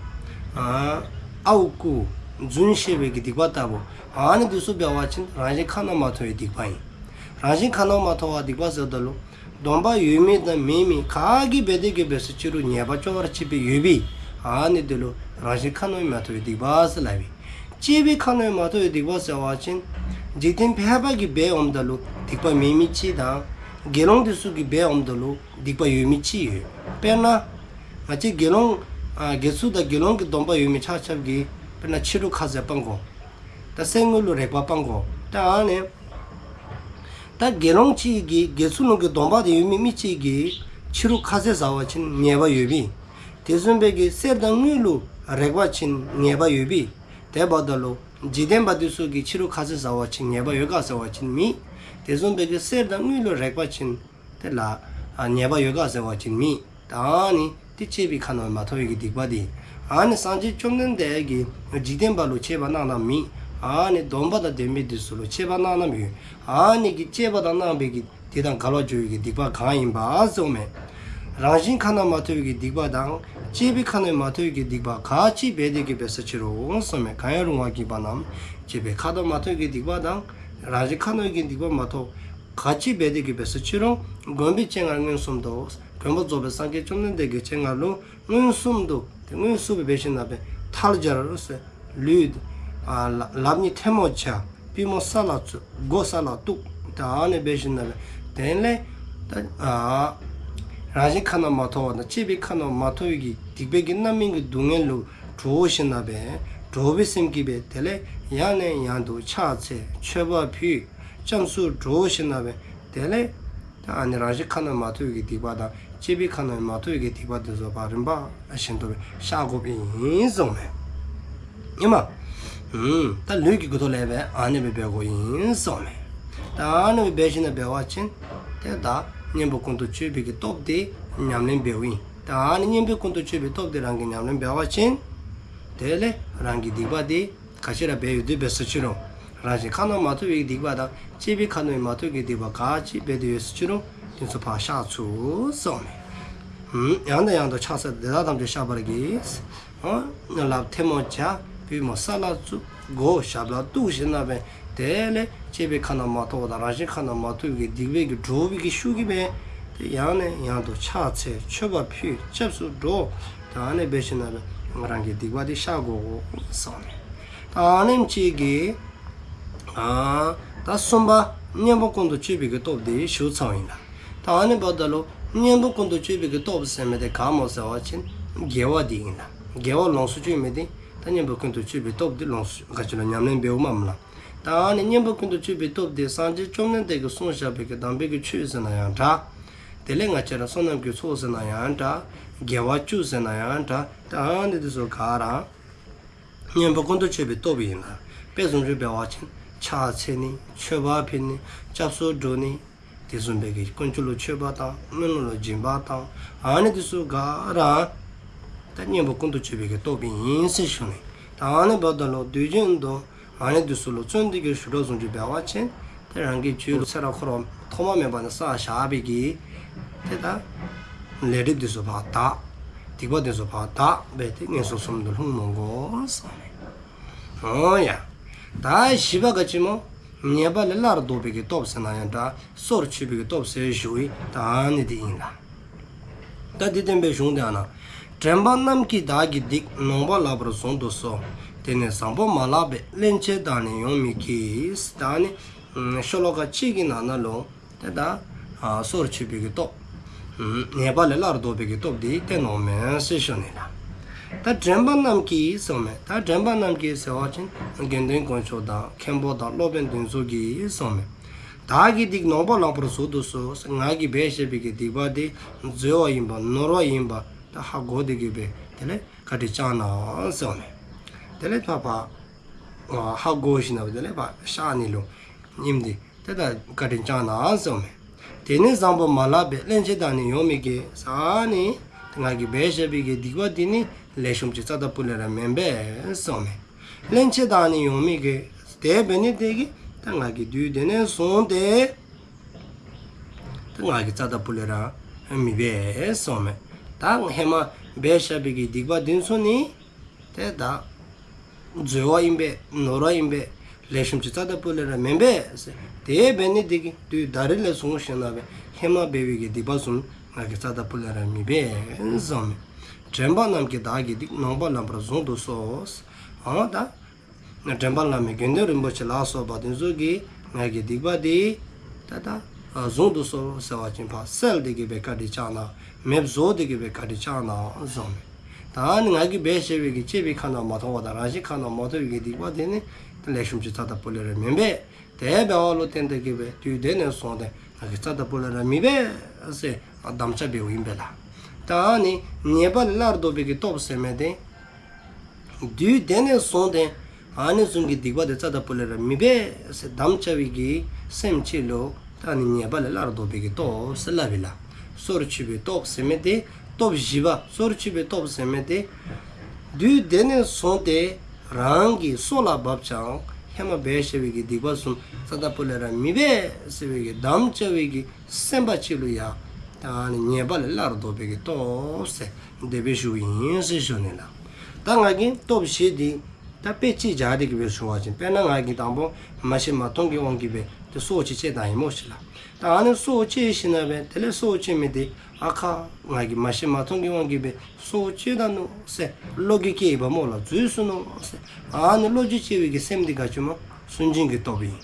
ཨ་ཨརཝ་རྐུ། རྫུན་བཤད་པའི་གི་སྡིག་པ་ལྟ་བུ། ཨ་ནི་འདི་ཚུ་འབད་བ་ཅིན་རང་བཞིན་ཁ་ན་མ་ཐོ་བའི་སྡིག་པ་ཨིན། རང་བཞིན་ཁ་ན་མ་ཐོ་བ་སྡིག་པ་ཟེརཝ་ད་ལུ་སྡོམ་པ་ཡོད་མི་དང་མེད་མི་ག་གིས་འབད་དེ་གི་འབད་ས་ཕྱི་རུ་ཉེས་པ་ཅོ་བར་བྱེད་པའི་ཡོད་པའི་ཨ་ནི་འདི་ལུ་རང་བཞིན་ཁ་ན་མ་ཐོ་བའི་སྡིག་པ་ཟེར་སླབ་ཨིན། བཅས་པའི་ཁ་ན་མ་ཐོ་བའི་སྡིག་པ་ཟེར་བ་ཅིན་འཇིག་རྟེན་ཕལ་པ་གིས་འབད་འོངམ་ད་ལུ་སྡིག་པ་མེད་མི་ཅིག་དང་དགེ་སློང་འདི་ཚུ་གིས་འབད་འོངམ་ད་ལུ་སྡིག་པ་ཡོད་མི་ཅིག་ཡོད། དཔེར་ན་ང་བཅས་དགེ་སློང་ཨ་དགེ་ཚུལ་དང་དགེ་སློང་གི་སྡོམ་པ་ཡོད་མི་ཆ་ཁྱབ་ཀྱིས་དཔེར་ན་ཕྱི་རུ་ཁ་ཟས་སྤང་དགོ། ད་གསེར་དངུལ་ལུ་རེག་པ་སྤང་དགོ། ད་ཨ་ནི་ད་དགེ་སློང་གཅིག་གིས་དགེ་ཚུལ་ལུ་གི་སྡོམ་པ་དེ་ཡོད་མི་མི་གཅིག་གིས་ཕྱི་རུ་ཁ་ཟས་ཟ་བ་ཅིན་ཉེས་པ་ཡོད་པས། དེ་བཟུམ་སྦེ་གི་གསེར་དང་དངུལ་ལུ་རེག་པ་ཅིན་ཉེས་པ་ཡོད་པས། དེ་འབདཝ་ད་ལུ་འཇིག་རྟེན་པ་འདི་ཚུ་གིས་ཕྱི་རུ་ཁ་ཟས་ཟ་བ་ཅིན་ཉེས་པ་ཡོད་ག་ཟེར་བ་ཅིན་མེད། དེ་བཟུམ་སྦེ་གི་གསེར་དང་དངུལ་ལུ་རེག་པ་ཅིན་དེ་ལུ་ཨ་ཉེས་པ་ཡོད་ག་ཟེར་བ་ཅིན་མེད། ད་ཨ་ནི་དེ་བཅས་པའི་ཁ་ན་མ་ཐོ་བའི་གི་སྡིག་པ་དེ། ཨ་ནི་སངས་རྒྱས་བཅོམ་ལྡན་འདས་ཀྱིས་འཇིག་རྟེན་པ་ལུ་བཅས་པ་གནང་གནངམ་མེད། ཨ་ནི་སྡོམ་པ་དང་ལྡན་པའི་འདི་ཚུ་ལུ་བཅས་པ་གནང་གནངམ་ཡོད། ཨ་ནི་གི་བཅས་པ་དང་གནང་བའི་གི་དེ་དང་འགལ་བར་འགྱུར་བའི་གི་སྡིག་པ་གང་ཡིན་པ་ཟེརཝ་མས། རང་བཞིན་ཁ་ན་མ་ཐོ་བའི་གི་སྡིག་པ་དང་བཅས་པའི་ཁ་ན་མ་ཐོ་བའི་གི་སྡིག་པ་ག་ཅི་འབད་དེ་གི་འབད་ས་ཕྱི་རུ་ཟེརཝ་མས། གང་ཡང་རུང་བ་གྱིས་པ་རྣམས། བཅས་པའི་ཁ་ན་མ་ཐོ་བའི་གི་སྡིག་པ་དང་རང་བཞིན་ཁ་ན་གི་སྡིག་པ་མ་ཐོ་ག་ཅི་འབད་དེ་གི་འབད་ས་ཕྱི་རུ་མགོན་པོའི་སྤྱན་སྔར་མངོན་སུམ་དུ། མགོན་པོ་རྫོགས་པའི་སངས་རྒྱས་བཅོམ་ལྡན་འདས་ཀྱི་སྤྱན་སྔར་ལུ་མངོན་སུམ་དུ་དེ་མངོན་སུམ་སྦེ་འབད་ཞིནམ་ལས་ཐལ་སྦྱར་ཟེར་ལུས་ཨ་ལགཔ་གཉིས་ཐལ་མོ་སྦྱར། པུས་མོ་ས་ལ་བཙུགས། མགོ་ས་ལ་གཏུགས། ད་ཨ་ནི་འབད་ཞིནམ་ལས་དེ་ལས་ད་ཨ་རང་བཞིན་ཁ་ན་མ་ཐོ་བ་དང་བཅས་པའི་ཁ་ན་མ་ཐོ་བའི་གི་སྡིག་པའི་གི་རྣམ་སྨིན་གྱི་སྡུག་བསྔལ་ལུ་འདྲོགས་ཞིནམ་ལས་འདྲོགས་པའི་སེམས་ཀྱིས་སྦེ་དེ་ལས་ཡང་ནས་ཡང་དུ་ཕྱག་འཚལ་མཆོད་པ་ཕུལ། བྱམས་སུ་འདྲོགས་ཞིནམ་ལས་དེ་ལས་ད་ཨ་ནི་རང་བཞིན་ཁ་ན་མ་ཐོ་བའི་གི་སྡིག་པ་དང་བཅས་པའི་ཁ་ན་མ་ཐོ་བའི་གི་སྡིག་པ་དེ་ཚུ་ཕར་རིམ་པ་བཞིན་དུ་བཤགས་དགོཔ་ཨིན་གསུངམ་མས། ཨིན་མས། ཨུམ། ད་ལུས་ཀྱི་གུ་ཐོག་ལས་སྦེ་ཨ་ནི་སྦེ་འབད་དགོཔ་ཨིན་གསུངམ་མས། ད་ཨ་ནི་སྦེ་འབད་ཞིནམ་ལས་འབད་བ་ཅིན་དེ་ད་ གཉེན་པོ་ཀུན་ཏུ་སྤྱོད་པའི་གི་སྟོབས་དེ་ཉམས་ལེན་འབདཝ་ཨིན། ད་ཨ་ནི་གཉེན་པོ་ཀུན་ཏུ་སྤྱོད་པའི་སྟོབས་དེ་རང་གིས་ཉམས་ལེན་འབད་བ་ཅིན་དེ་ལས་རང་གི་སྡིག་པ་དེ་ག་ཅི་ར་འབད་ཡོད་དེ་འབད་སུ་ཅི་རུང་རང་བཞིན་ཁ་ནང་མ་ཐོབ་པའི་སྡིག་པ་དང་བཅས་པའི་ཁ་ནང་མ་ཐོབ་ཀྱི་སྡིག་པ་ག་ཅི་འབད་དེ་ཡོད་སུ་ཅི་རུང་དེ་ཚུ་ཕར་བཤགས་ཚུགས་གསུངས་ནུག། ཡང་དང་ཡང་དུ་ཕྱག་འཚལ་ཏེ་དེ་དག་ཐམས་ཅད་བཤགས་པར་བགྱི། ལགཔ་ཐལ་མོ་སྦྱར། པུས་མོ་ས་ལ་བཙུགས། མགོ་ཞབས་ལ་གཏུགས་ཞིནམ་ལས་དེ་ལས་བཅས་པའི་ཁ་ནང་མ་ཐོབ་པ་དང་རང་བཞིན་ཁ་ནང་མ་ཐོབ་ཀྱི་སྡིག་པའི་གི་སྒྲིབ་པའི་གི་ཤུགས་ཀྱིས་འབད་དེ་ཡང་ནས་ཡང་དུ་ཕྱག་འཚལ། མཆོད་པ་ཕུལ། སྐྱབས་སུ་འགྲོ། ད་ཨ་ནི་འབད་ཞིནམ་ལས་རང་གི་སྡིག་པ་དེ་བཤགས་དགོ་གསུངས་ནུག། ད་ཨ་ནེམ་ཅིག་གིས་ཨ་ད་གསུམ་པ་གཉེན་པོ་ཀུན་ཏུ་སྤྱོད་པའི་གི་སྟོབས་དེ་ཞུ་ཚརཝ་ཨིན་ལགས། ད་ཨ་ནི་འབདཝ་ད་ལུ་གཉེན་པོ་ཀུན་ཏུ་སྤྱོད་པའི་གི་སྟོབས་ཟེར་མི་དེ་ག་སྨོ་ཟེར་བ་ཅིན་དགེ་བ་དེ་ཨིན་ལགས། དགེ་བ་ལོངས་སུ་སྤྱོད་མི་དེ་ད་གཉེན་པོ་ཀུན་ཏུ་སྤྱོད་པའི་སྟོབས་དེ་ལོངས་སུ་ག་ཅི་ལུ་ཉམས་ལེན་འབདཝ་མས་ལགས། ད་ཨ་ནི་གཉེན་པོ་ཀུན་ཏུ་སྤྱོད་པའི་སྟོབས་དེ་སངས་རྒྱས་བཅོམ་ལྡན་འདས་ཀྱིས་གསུངས་བཞག་པའི་གི་དམ་པའི་གི་ཆོས་ཟེར་ན་ཡང་འདྲ། དེ་ལས་ང་བཅས་ར་བསོད་ནམས་ཀྱི་ཚོགས་ཟེར་ན་ཡང་འདྲ། དགེ་བ་བཅུ་ཟེར་ན་ཡང་འདྲ། ད་ཨ་ནི་དེ་ཚུ་ག་ར་གཉེན་པོ་ཀུན་ཏུ་སྤྱོད་པའི་སྟོབས་ཨིན་ལགས། དཔེ་བཟུམ་ཅིག་འབད་བ་ཅིན་ཕྱག་འཚལ་ནི། མཆོད་པ་ཕུལ་ནི། སྐྱབས་སུ་འགྲོ་ནི། དེ་བཟུམ་སྦེ་གི་དཀོན་མཆོག་ལུ་མཆོད་པ་དང་སྨོན་ལམ་ལུ་སྦྱིན་པ་དང་ཨ་ནི་དེ་ཚུ་ག་ར་ད་གཉེན་པོ་ཀུན་ཏུ་སྤྱོད་པའི་གི་སྟོབས་ཨིན་ཟེར་ཞུ་ནི། ད་ཨ་ནི་འབདཝ་ད་ལུ་དུས་རྒྱུན་དུ་ཨ་ནི་དེ་ཚུ་ལུ་བརྩོན་འགྲུས་ཀྱི་ཞུ་དག་བཟུམ་ཅིག་འབད་བ་ཅིན་དེ་རང་གི་རྒྱུད་ལུ་ཚེ་རབས་འཁོར་བ་ཐོག་མ་མེད་པ་ནས་བསགས་བཞག་པའི་གི་དེ་ད་ལས་སྒྲིབ་དེ་ཚུ་ཕར་དག། སྡིག་པ་དེ་ཚུ་ཕར་དག་འབད་དེ་ངན་སོང་གསུམ་དུ་ལྷུང་མི་དགོ་གསུངས་ནུག། འོ་ཡ། ད་བཞི་པ་ག་ཅི་སྨོ། ཉེས་པ་ལས་སླར་ལྡོག་པའི་གི་སྟོབས་ཟེར་ན་ཡང་འདྲ། སོར་ཆུད་པའི་གི་སྟོབས་ཟེར་ཞུཝ་ཨིན། ད་ཨ་ནི་དེ་ཨིན་ལགས། ད་དེ་བསྟན་པའི་གཞུང་དེ་ཨ་ན། དྲན་པ་རྣམས་ཀྱིས་བདག་གི་སྡིག་ནོངས་པ་ལགས་པར་བཟུང་དུ་གསོལ། དེ་ནས་བཟང་པོ་མ་ལགས་པས་སླན་ཆད་བདག་ནི་ཡོང་མི་བགྱིད། ད་ཨ་ནི་ཤོ་ལོ་ཀ་གཅིག་གི་ནང་ན་ལུ་དེ་ད་ཨ་སོར་ཆུད་པའི་གི་སྟོབས། ཨམ་ཉེས་པ་ལས་སླར་ལྡོག་པའི་གི་སྟོབས་དེ་བསྟན་གནངམ་མས་ཟེར་ཞུ་ནི་ལགས། ད་དྲན་པ་རྣམས་ཀྱིས་གསུངསམ་མས། ད་དྲན་པ་རྣམས་ཀྱིས་ཟེར་བ་ཅིན་དགེ་འདུན་དཀོན་མཆོག་དང་མཁན་པོ་དང་སློབ་དཔོན་འདི་ཚུ་གིས་གསུངསམ་མས། བདག་གི་སྡིག་ནོངས་པ་ལགས་པར་བཟུང་དུ་གསོལ། ང་གིས་འབད་བཞག་པའི་གི་སྡིག་པ་དེ་འཛོལ་བ་ཨིནམ་ནོར་བ་ཨིནམ་ད་ཧ་གོ་སྟེ་གི་སྦེ་དེ་ལས་བཀའ་དྲིན་བསྐྱང་གནང་གསུངསམ་མས། དེ་ལས་ཕར་ཕར་ཧ་གོ་ཞིནམ་ལས་དེ་ལས་ཕར་བཤགས་ནི་ལུ་ཉིནམ་དེ་ཏེ་ད་བཀའ་དྲིན་བསྐྱང་གནང་གསུངསམ་མས། དེ་ནས་བཟང་པོ་མ་ལགས་པས་སླན་ཆད་བདག་ནི་ཡོང་མི་བགྱིད། ཨ་ནི་ང་གིས་འབད་བཞག་པའི་གི་སྡིག་པ་དེ་ནི་ལེགས་ཤོམ་ཅིག་རྩ་དང་པོ་ལས་ར་མེན་པས་གསུངསམ་མས། སླན་ཆད་བདག་ནི་ཡོང་མི་བགྱིད། དེ་འབད་ནི་དེ་གིས་ད་ང་གིས་དུས་དེ་ནས་བཟུང་སྟེ་ད་ང་གིས་རྩ་དང་པོ་ལས་ར་མི་འབད་གསུངསམ་མས། ད་ཧེ་མ་འབད་བཞག་པའི་གི་སྡིག་པ་དེ་ཚུ་ནི་ཏེ་ད་འཛོལ་བ་ཨིན་པས། ནོར་བ་ཨིན་པས། ལེགས་ཤོམ་ཅིག་རྩ་དང་པོ་ལས་ར་མེན་པས་ཟེར། དེ་འབད་ནི་དེ་གིས་དུས་ད་རིས་ལས་བཟུང་ཞིནམ་ལས་ཧེ་མ་འབད་བའི་གི་སྡིག་པ་ཚུ་ང་གིས་རྩ་དང་པོ་ལས་ར་མི་འབད་གསུངསམ་མས། དྲན་པ་རྣམས་ཀྱིས་བདག་གི་སྡིག་ནོངས་པ་ལགས་པར་བཟུང་དུ་གསོལ། ཨ་ད་དྲན་པ་བླ་མེད་དགེ་འདུན་རིན་པོ་ཆེ་ལ་སོགས་པ་དེ་ཚུ་གིས་ང་གི་སྡིག་པ་དེ་ད་ད་བཟུང་དུ་གསོལ་ཟེར་བ་ཅིན་ཕར་སེལ་ཏེ་གི་སྦེ་བཀའ་དྲིན་བསྐྱང་གནང་། མེདཔ་བཟོ་སྟེ་གི་སྦེ་བཀའ་དྲིན་བསྐྱང་གནང་གསུངསམ་མས། ད་ནི་ང་གིས་འབད་བཞག་པའི་གི་བཅས་པའི་ཁ་ན་མ་ཐོ་བ་དང་རང་བཞིན་ཁ་ན་མ་ཐོ་བའི་གི་སྡིག་པ་དེ་ནི་ད་ལེགས་ཤོམ་ཅིག་རྩ་དང་པོ་ལས་ར་མེན་པས། དེ་འབདཝ་ལུ་བརྟེན་ཏེ་གི་སྦེ་དུས་དེ་ནས་བཟུང་སྟེ་ང་གིས་རྩ་དང་པོ་ལས་ར་མི་འབད་ཟེར་དམ་བཅའ་འབདཝ་ཨིན་པས་ལགས། ད་ནི་ཉེས་པ་ལས་སླར་ལྡོག་པའི་གི་སྟོབས་ཟེར་མི་དེ་དུས་དེ་ནས་བཟུང་སྟེ་ཨ་ནི་བཟུམ་གྱི་སྡིག་པ་དེ་རྩ་དང་པོ་ལས་ར་མི་འབད་ཟེར་དམ་བཅའ་བའི་གི་སེམས་ཅིག་ལུ་ད་ནི་ཉེས་པ་ལས་སླར་ལྡོག་པའི་གི་སྟོབས་ཟེར་སླབ་ཨིན་ལགས། སོར་ཆུད་པའི་སྟོབས་ཟེར་མི་དེ་སྟོབས་བཞི་པ། སོར་ཆུད་པའི་སྟོབས་ཟེར་མི་དེ་དུས་དེ་ནས་བཟུང་སྟེ་རང་གི་སྲོག་ལ་བབ་ཀྱང་ཧེ་མ་འབད་བཞག་པའི་གི་སྡིག་པ་བཟུམ་རྩ་དང་པོ་ལས་ར་མི་འབད་ཟེར་བའི་གི་དམ་བཅའ་བའི་གི་སེམས་པ་ཅིག་ལུ་ཡང་ད་ནི་ཉེས་པ་ལས་སླར་ལྡོག་པའི་གི་སྟོབས་ཟེར་དེ་སྦེ་ཞུཝ་ཨིན་ཟེར་ཞུ་ནི་ལགས། ད་ང་གིས་སྟོབས་བཞི་དེ་ད་དཔེ་ཅིག་བཞག་སྟེ་གི་སྦེ་ཞུ་བ་ཅིན་དཔེར་ན་ང་གིས་དང་པོ་མ་ཤེས་མ་མཐོང་གི་དབང་གིས་སྦེ་ཏེ་སྲོག་ཅིག་བཅད་ད་ཡི་སྨོ་ཤིག་ལགས། ད་ཨ་ནི་སྲོག་བཅད་ཞིནམ་ལས་དེ་ལས་སྲོག་བཅད་མི་དེ་ཨ་ཁ་ང་གིས་མ་ཤེས་མ་མཐོང་གི་དབང་གིས་སྦེ་སྲོག་བཅད་ད་ནུག་ཟེར་བློ་འགྱོད་སྐྱེ་ཡི་པ་སྨོ་ལགས། འཛོལ་སོ་ནུག་ཟེར་ཨ་ནི་བློ་འགྱོད་སྐྱེ་བའི་གི་སེམས་དེ་ག་ཅི་སྨོ། སུན་འབྱིན་གྱི་སྟོབས་ཨིན།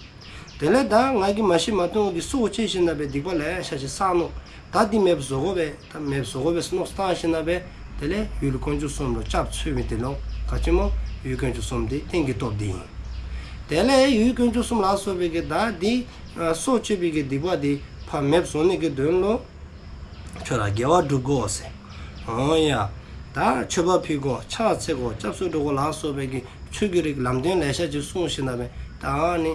དེ་ལས་ད་ང་གིས་མ་ཤེས་མ་མཐོང་གི་སྲོག་བཅད་ཞིནམ་ལས་སྡིག་པ་ལེ་ཤ་ཅིག་བསགས་ནུག། ད་འདི་མེདཔ་བཟོ་དགོ་པས། ད་མེདཔ་བཟོ་དགོ་པས་ཟེར་མནོ་བསམ་བཏང་ཞིནམ་ལས་དེ་ལས་ཡུལ་དཀོན་མཆོག་གསུམ་ལུ་སྐྱབས་འཚོལ་མི་དེ་ལུ་ག་ཅི་སྨོ། ཡུལ་དཀོན་མཆོག་གསུམ་དེ་རྟེན་གྱི་སྟོབས་དེ་ཨིན། དེ་ལས་ཡུལ་དཀོན་མཆོག་གསུམ་ལ་སོགས་པའི་གི་ད་འདི་སྲོག་གཅོད་པའི་གི་སྡིག་པ་དེ་ཕར་མེདཔ་བཟོ་ནི་གི་དོན་ལུ་ཁྱོད་ར་དགེ་བ་སྒྲུབ་དགོ་ཟེར། འོ་ཡ། ད་མཆོད་པ་ཕུལ་དགོ། ཕྱག་འཚལ་དགོ། སྐྱབས་སུ་འགྲོ་དགོ་ལ་སོགས་པའི་གི་ཆོས་ཀྱི་རིགས་ལམ་སྟོན་ལེ་ཤ་ཅིག་གསུངས་ཞིནམ་ལས་ད་ནི་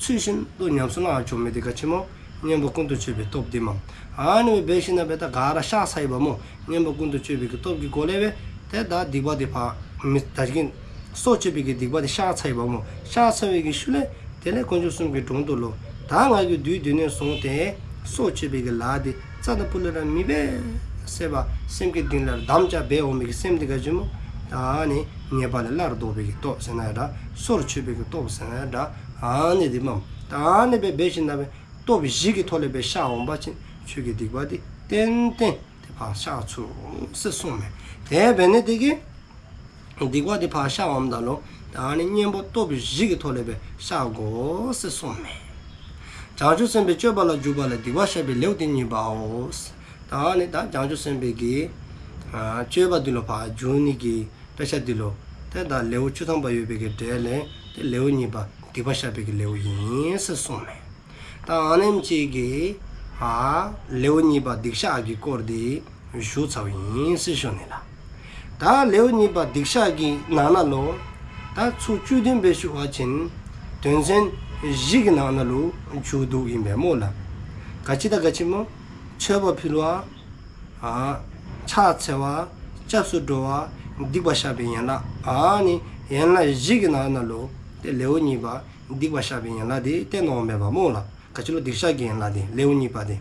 ཚུལ་བཞིན་དུ་ཉམས་སུ་བླང་བཅུག་མི་དེ་ག་ཅི་སྨོ། གཉེན་པོ་ཀུན་ཏུ་སྤྱོད་པའི་སྟོབས་འདི་མས། ཨ་ནི་སྦེ་འབད་ཞིནམ་ལས་ད་ག་ར་གཤགས་ཚར་ཡི་པ་སྨོ། གཉེན་པོ་ཀུན་ཏུ་སྤྱོད་པའི་གི་སྟོབས་ཀྱི་སྒོ་ལས་སྦེ་ཏེ་ད་སྡིག་པ་འདི་ཕར་མི་ད་གིན་སྲོག་གཅོད་པའི་གི་སྡིག་པ་འདི་གཤགས་ཚར་ཡི་པ་སྨོ། གཤགས་ཚར་བའི་གི་ཤུལ་ལས་དེ་ལས་དཀོན་མཆོག་གསུམ་གྱི་དྲུང་དུ་ལུ་ད་ང་གིས་དུས་འདི་ནས་བཟུང་སྟེ་སྲོག་གཅོད་པའི་གི་ལཱ་འདི་རྩ་དང་སྤུ་ལས་ར་མི་འབད་ཟེར་བ་སེམས་ཀྱི་གཏིང་ལས་དམ་བཅའ་འབད་འོང་མི་གི་སེམས་འདི་ག་ཅི་སྨོ། ད་ཨ་ནི་ཉེས་པ་ལས་སླར་ལྡོག་པའི་གི་སྟོབས་ཟེར་ན་ཡང་འདྲ། སོར་ཆུད་པའི་གི་སྟོབས་ཟེར་ན་ཡང་འདྲ། ཨ་ནི་འདི་མས། ད་ཨ་ནི་སྦེ་འབད་ཞིནམ་ལས་སྟོབས་བཞི་གི་ཐོག་ལས་སྦེ་གཤགས་འོང་པ་ཅིན་ཁྱོད་ཀྱི་སྡིག་པ་འདི་ཏན་ཏན་ཏེ་ཕར་གཤགས་ཚུགས་ཟེར་གསུངསམ་མས། དེ་འབད་ནི་དེ་གིས་སྡིག་པ་འདི་ཕར་གཤགས་འོངམ་ད་ལུ་ད་ཨ་ནི་གཉེན་པོ་སྟོབས་བཞི་གི་ཐོག་ལས་སྦེ་གཤགས་དགོ་ཟེར་གསུངསམ་མས། བྱང་ཆུབ་སེམས་དཔའི་སྤྱོད་པ་ལ་འཇུག་པ་ལ་སྡིག་པ་བཤགས་པའི་ལེའུ་སྟེ་གཉིས་པའོ། ད་ཨ་ནི་ད་བྱང་ཆུབ་སེམས་དཔའི་གི་ཨ་སྤྱོད་པ་འདི་ལུ་ཕར་འཇུག་ནི་གི་དཔེ་ཆ་འདི་ལུ་ཏེ་ད་ལེའུ་བཅུ་ཐམ་པ་ཡོད་པའི་གི་གྲས་ལས་ཏེ་ལེའུ་གཉིས་པ་སྡིག་པ་བཤགས་པའི་གི་ལེའུ་ཨིན་ཟེར་གསུངསམ་མས། ད་ཨ་ནེམ་ཅིག་གིས་ཨ་ལེའུ་གཉིས་པ་སྡིག་བཤགས་ཀྱི་སྐོར་འདི་ཞུ་ཚརཝ་ཨིན་ཟེར་ཞུ་ནི་ལགས། ད་ལེའུ་གཉིས་པ་སྡིག་བཤགས་ཀྱི་ནང་ན་ལུ་ད་ཚུ་བཅུད་བསྡུ་སྦེ་ཞུ་བ་ཅིན་དོན་ཚན་བཞི་གི་ནང་ན་ལུ་བཅུད་བསྡུཝ་ཨིན་པས་སྨོ་ལགས། ག་ཅི་དང་ག་ཅི་སྨོ། མཆོད་པ་ཕུལ་བ། ཨ་ཕྱག་འཚལ་བ། སྐྱབས་སུ་འགྲོ་བ། སྡིག་པ་བཤགས་པའི་ཡན་ལག། ཨ་ནི་ཡན་ལག་བཞི་གི་ནང་ན་ལུ་ཏེ་ལེའུ་གཉིས་པ་སྡིག་པ་བཤགས་པའི་ཡན་ལག་འདི་བསྟན་འོངམ་མས་པ་སྨོ་ལགས། ག་ཅི་ལོ། སྡིག་བཤགས་ཀྱི་ཡན་ལག་འདི་ལེའུ་གཉིས་པ་འདི།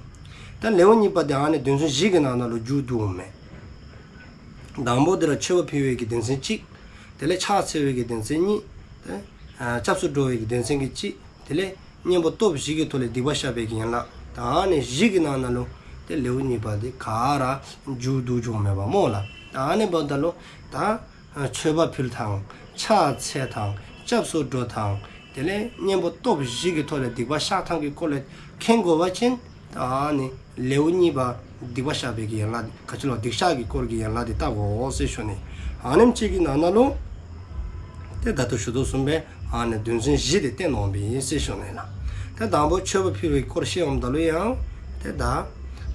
ད་ལེའུ་གཉིས་པ་འདི་ཨ་ནི་དོན་ཚན་བཞི་གི་ནང་ན་ལུ་བཅུད་བསྡུཝ་མས། དང་པོ་འདི་ར་མཆོད་པ་ཕུལ་བའི་གི་དོན་ཚན་གཅིག། དེ་ལས་ཕྱག་འཚལ་བའི་གི་དོན་ཚན་གཉིས། ཏེ་ཨ་སྐྱབས་སུ་འགྲོ་བའི་གི་དོན་ཚན་གྱི་གཅིག། དེ་ལས་གཉེན་པོ་སྟོབས་བཞི་གི་ཐོག་ལས་སྡིག་པ་བཤགས་པའི་གི་ཡན་ལག། ད་ཨ་ནི་བཞི་གི་ནང་ན་ལུ་ཏེ་ལེའུ་གཉིས་པ་འདི་ག་ར་བཅུད་བསྡུ་བཅུགཔ་མས་པ་སྨོ་ལགས། ད་ཨ་ནི་འབདཝ་ད་ལུ་ད་མཆོད་པ་ཕུལ་ཐངས། ཕྱག་འཚལ་ཐངས། སྐྱབས་སུ་འགྲོ་ཐངས། དེ་ལས་གཉེན་པོ་སྟོབས་བཞི་གི་ཐོག་ལས་སྡིག་པ་བཤགས་ཐངས་ཀྱི་སྐོར་ལས་མཁྱེན་དགོ་པ་ཅིན་ད་ཨ་ནི་ལེའུ་གཉིས་པ་སྡིག་པ་བཤགས་པའི་གི་ཡན་ལག། ག་ཅི་ལོ། སྡིག་བཤགས་ཀྱི་སྐོར་གྱི་ཡན་ལག་འདི་བལྟ་དགོ་ཟེར་ཞུ་ནི། ཨ་ནེམ་ཅིག་གི་ནང་ན་ལུ་ཏེ་ད་ལྟོ་ཞུ་དོ་བཟུམ་སྦེ་ཨ་ནི་དོན་ཚན་བཞི་འདི་བསྟན་འོངམ་ཨིན་ཟེར་ཞུ་ནི་ལགས། ཏེ་དང་པོ་མཆོད་པ་ཕུལ་བའི་སྐོར་བཤད་འོངམ་ད་ལུ་ཡང་ཏེ་ད་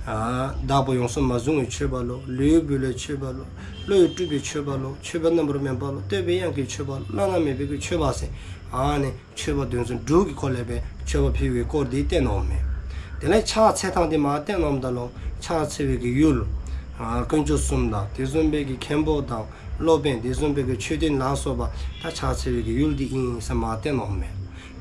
ཨ་བདག་པོས་ཡོངས་སུ་མ་བཟུང་བའི་མཆོད་པ་ལོ། ལུས་བུ་ལས་མཆོད་པ་ལོ། བློ་ཡིས་སྤྲུལ་པའི་མཆོད་པ་ལོ། མཆོད་པའི་རྣམ་པར་སྨིན་པ་ལོ། བསྟོད་པའི་དབྱངས་ཀྱི་མཆོད་པ་ལོ། བླ་ན་མེད་པའི་གི་མཆོད་པ་ཟེར་ཨ་ནི་མཆོད་པ་དོན་ཚན་དྲུག་གི་སྐོར་ལས་སྦེ་མཆོད་པ་ཕུལ་བའི་སྐོར་འདི་བསྟན་འོངམ་མས། དེ་ལས་ཕྱག་འཚལ་ཐངས་འདི་མར་བསྟན་འོངམ་ད་ལུ་ཕྱག་འཚལ་བའི་གི་ཡུལ། ཨ་དཀོན་མཆོག་གསུམ་དང་དེ་བཟུམ་སྦེ་གི་མཁན་པོ་དང་སློབ་དཔོན་དེ་བཟུམ་སྦེ་གི་མཆོད་རྟེན་ལ་སོགས་པ་ད་ཕྱག་འཚལ་བའི་གི་ཡུལ་འདི་ཨིན་ཟེར་མར་བསྟན་འོངམ་མས།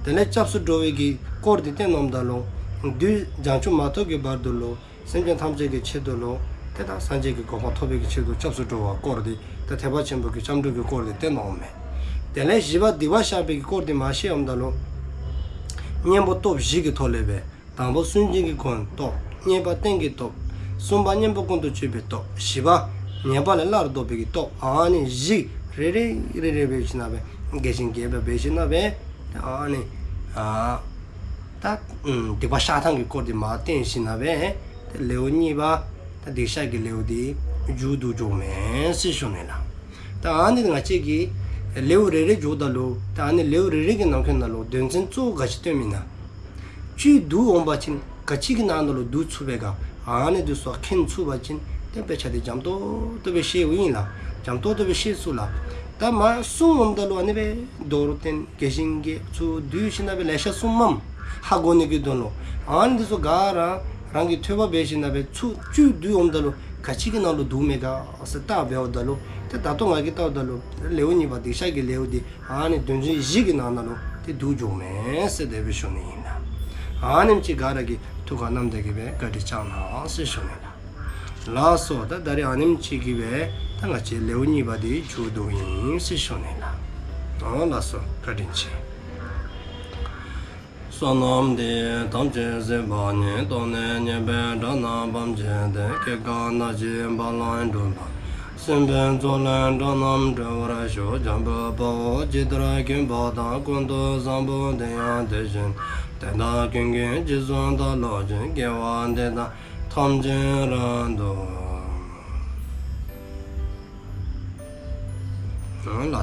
དེ་ལས་སྐྱབས་སུ་འགྲོ་བའི་གི་སྐོར་འདི་བསྟན་འོངམ་ད་ལུ་བདུད་བྱང་ཆུབ་མ་ཐོབ་ཀྱི་བར་དུ་ལུ་སེམས་ཅན་ཐམས་ཅད་ཀྱི་ཆེད་དུ་ལུ་ཏེ་ད་སངས་རྒྱས་ཀྱི་གོ་འཕང་ཐོབ་པའི་གི་ཆེད་དུ་སྐྱབས་སུ་འགྲོ་བའི་སྐོར་འདི་ད་ཐེག་པ་ཆེན་པོ་གི་སྐྱབས་འགྲོ་གི་སྐོར་འདི་བསྟན་འོངམ་མས། དེ་ལས་བཞི་པ་སྡིག་པ་བཤགས་པའི་གི་སྐོར་འདི་མར་བཤད་འོངམ་ད་ལུ་གཉེན་པོ་སྟོབས་བཞི་གི་ཐོག་ལས་སྦེ་དང་པོ་སུན་འབྱིན་གྱི་སྒོམ་སྟོབས། གཉིས་པ་རྟེན་གྱི་སྟོབས། གསུམ་པ་གཉེན་པོ་ཀུན་ཏུ་སྤྱོད་པའི་སྟོབས། བཞི་པ་ཉེས་པ་ལས་སླར་ལྡོག་པའི་གི་སྟོབས། ཨ་ནི་བཞི་རེ་རེ་རེ་རེ་འབད་ཞིནམ་ལས་རྒྱས་ཤིང་རྒྱས་པ་འབད་ཞིནམ་ལས་ཨ་ནི་ཨ་ད་སྡིག་པ་བཤགས་ཐངས་ཀྱི་སྐོར་འདི་མར་བསྟན་ཞིནམ་ལས་ཏེ་ལེའུ་གཉིས་པ་ད་སྡིག་བཤགས་ཀྱི་ལེའུ་འདི་མཇུག་བསྡུ་བཅུགཔ་མས་ཟེར་ཞུ་ནི་ལགས། ད་ཨ་ནི་ང་བཅས་ཀྱིས་ལེའུ་རེ་རེ་འཇོགཔ་ད་ལུ་ད་ཨ་ནི་ལེའུ་རེ་རེ་གི་ནང་ཁོངས་ན་ལུ་དོན་ཚན་གཙོ་བོ་ག་ཅི་སྟོནམ་ཨིན་ན། བཅུད་བསྡུ་འོང་པ་ཅིན་ག་ཅི་གི་ནང་ན་ལུ་བསྡུ་ཚུགས་པས་ག། ཨ་ནི་འདི་ཚུ་མཁྱེན་ཚུགས་པ་ཅིན་ཏེ་དཔེ་ཆ་འདི་འཇམ་ཏོག་ཏོ་སྦེ་ཤེསཔ་ཨིན་ལགས། འཇམ་ཏོག་ཏོ་སྦེ་ཤེས་ཚུགས་ལགས། ད་མར་གསུངས་འོངམ་ད་ལུ་ཨ་ནི་སྦེ་མདོར་བསྟན་རྒྱས་ཤིང་རྒྱས་ཚུར་བསྡུ་ཞིནམ་ལས་ལེ་ཤ་གསུངསམ་མས། ཧ་གོ་ནི་གི་དོན་ལུ། ཨ་ནི་འདི་ཚུ་ག་ར་རང་གིས་ཐོས་པ་འབད་ཞིནམ་ལས་ཚུར་བཅུད་བསྡུ་འོངམ་ད་ལུ་ག་ཅི་གི་ནང་ལུ་བསྡུཝ་མས་ག་ཟེར་བལྟ་འབདཝ་ད་ལུ་ཏེ་ད་ལྟོ་ང་གིས་བལྟཝ་ད་ལུ་ལེའུ་གཉིས་པ་སྡིག་བཤགས་ཀྱི་ལེའུ་འདི་ཨ་ནི་དོན་ཚན་བཞི་གི་ནང་ན་ལུ་ཏེ་བསྡུ་བཅུགཔ་མས་ཟེར་དེ་སྦེ་ཞུ་ནི་ཨིན་ལགས། ཨ་ནེམ་ཅིག་ག་ར་གིས་ཐུགས་ཁར་བསྣམས་ཏེ་གི་སྦེ་བཀའ་དྲིན་བསྐྱང་གནང་ཟེར་ཞུ་ནི་ལགས། ལགས་སོ། ད་ད་རིས་ཨ་ནེམ་ཅིག་གི་སྦེ་ད་ང་བཅས་ལེའུ་གཉིས་པ་འདི་མཇུག་བསྡུཝ་ཨིན་ཟེར་ཞུ་ནི་ལགས། ཨོ་ལགས་སོ། བཀའ་དྲིན་ཆེ། བསོད་ནམས་འདི་ཡིས་ཐམས་ཅད་གཟིགས་པ་ཉིད། ཐོབ་ནས་ཉེས་པའི་དགྲ་རྣམས་ཕམ་བྱས་ཏེ། སྐྱེ་རྒ་ན་འཆིའི་རྦ་རླབས་འཁྲུགས་པ་སྲིད་པའི་མཚོ་ལས་འགྲོ་རྣམས་སྒྲོལ་བར་ཤོག། འཇམ་དཔལ་དཔའ་བོས་ཇི་ལྟར་མཁྱེན་པ་དང་། ཀུན་ཏུ་བཟང་པོ་དེ་ཡང་དེ་བཞིན་ཏེ། དེ་དག་ཀུན་གྱི་རྗེས་སུ་བདག་སློབ་ཅིང་། དགེ་བ་འདི་དག་ཐམས་ཅད་རབ་ཏུ། ལགས།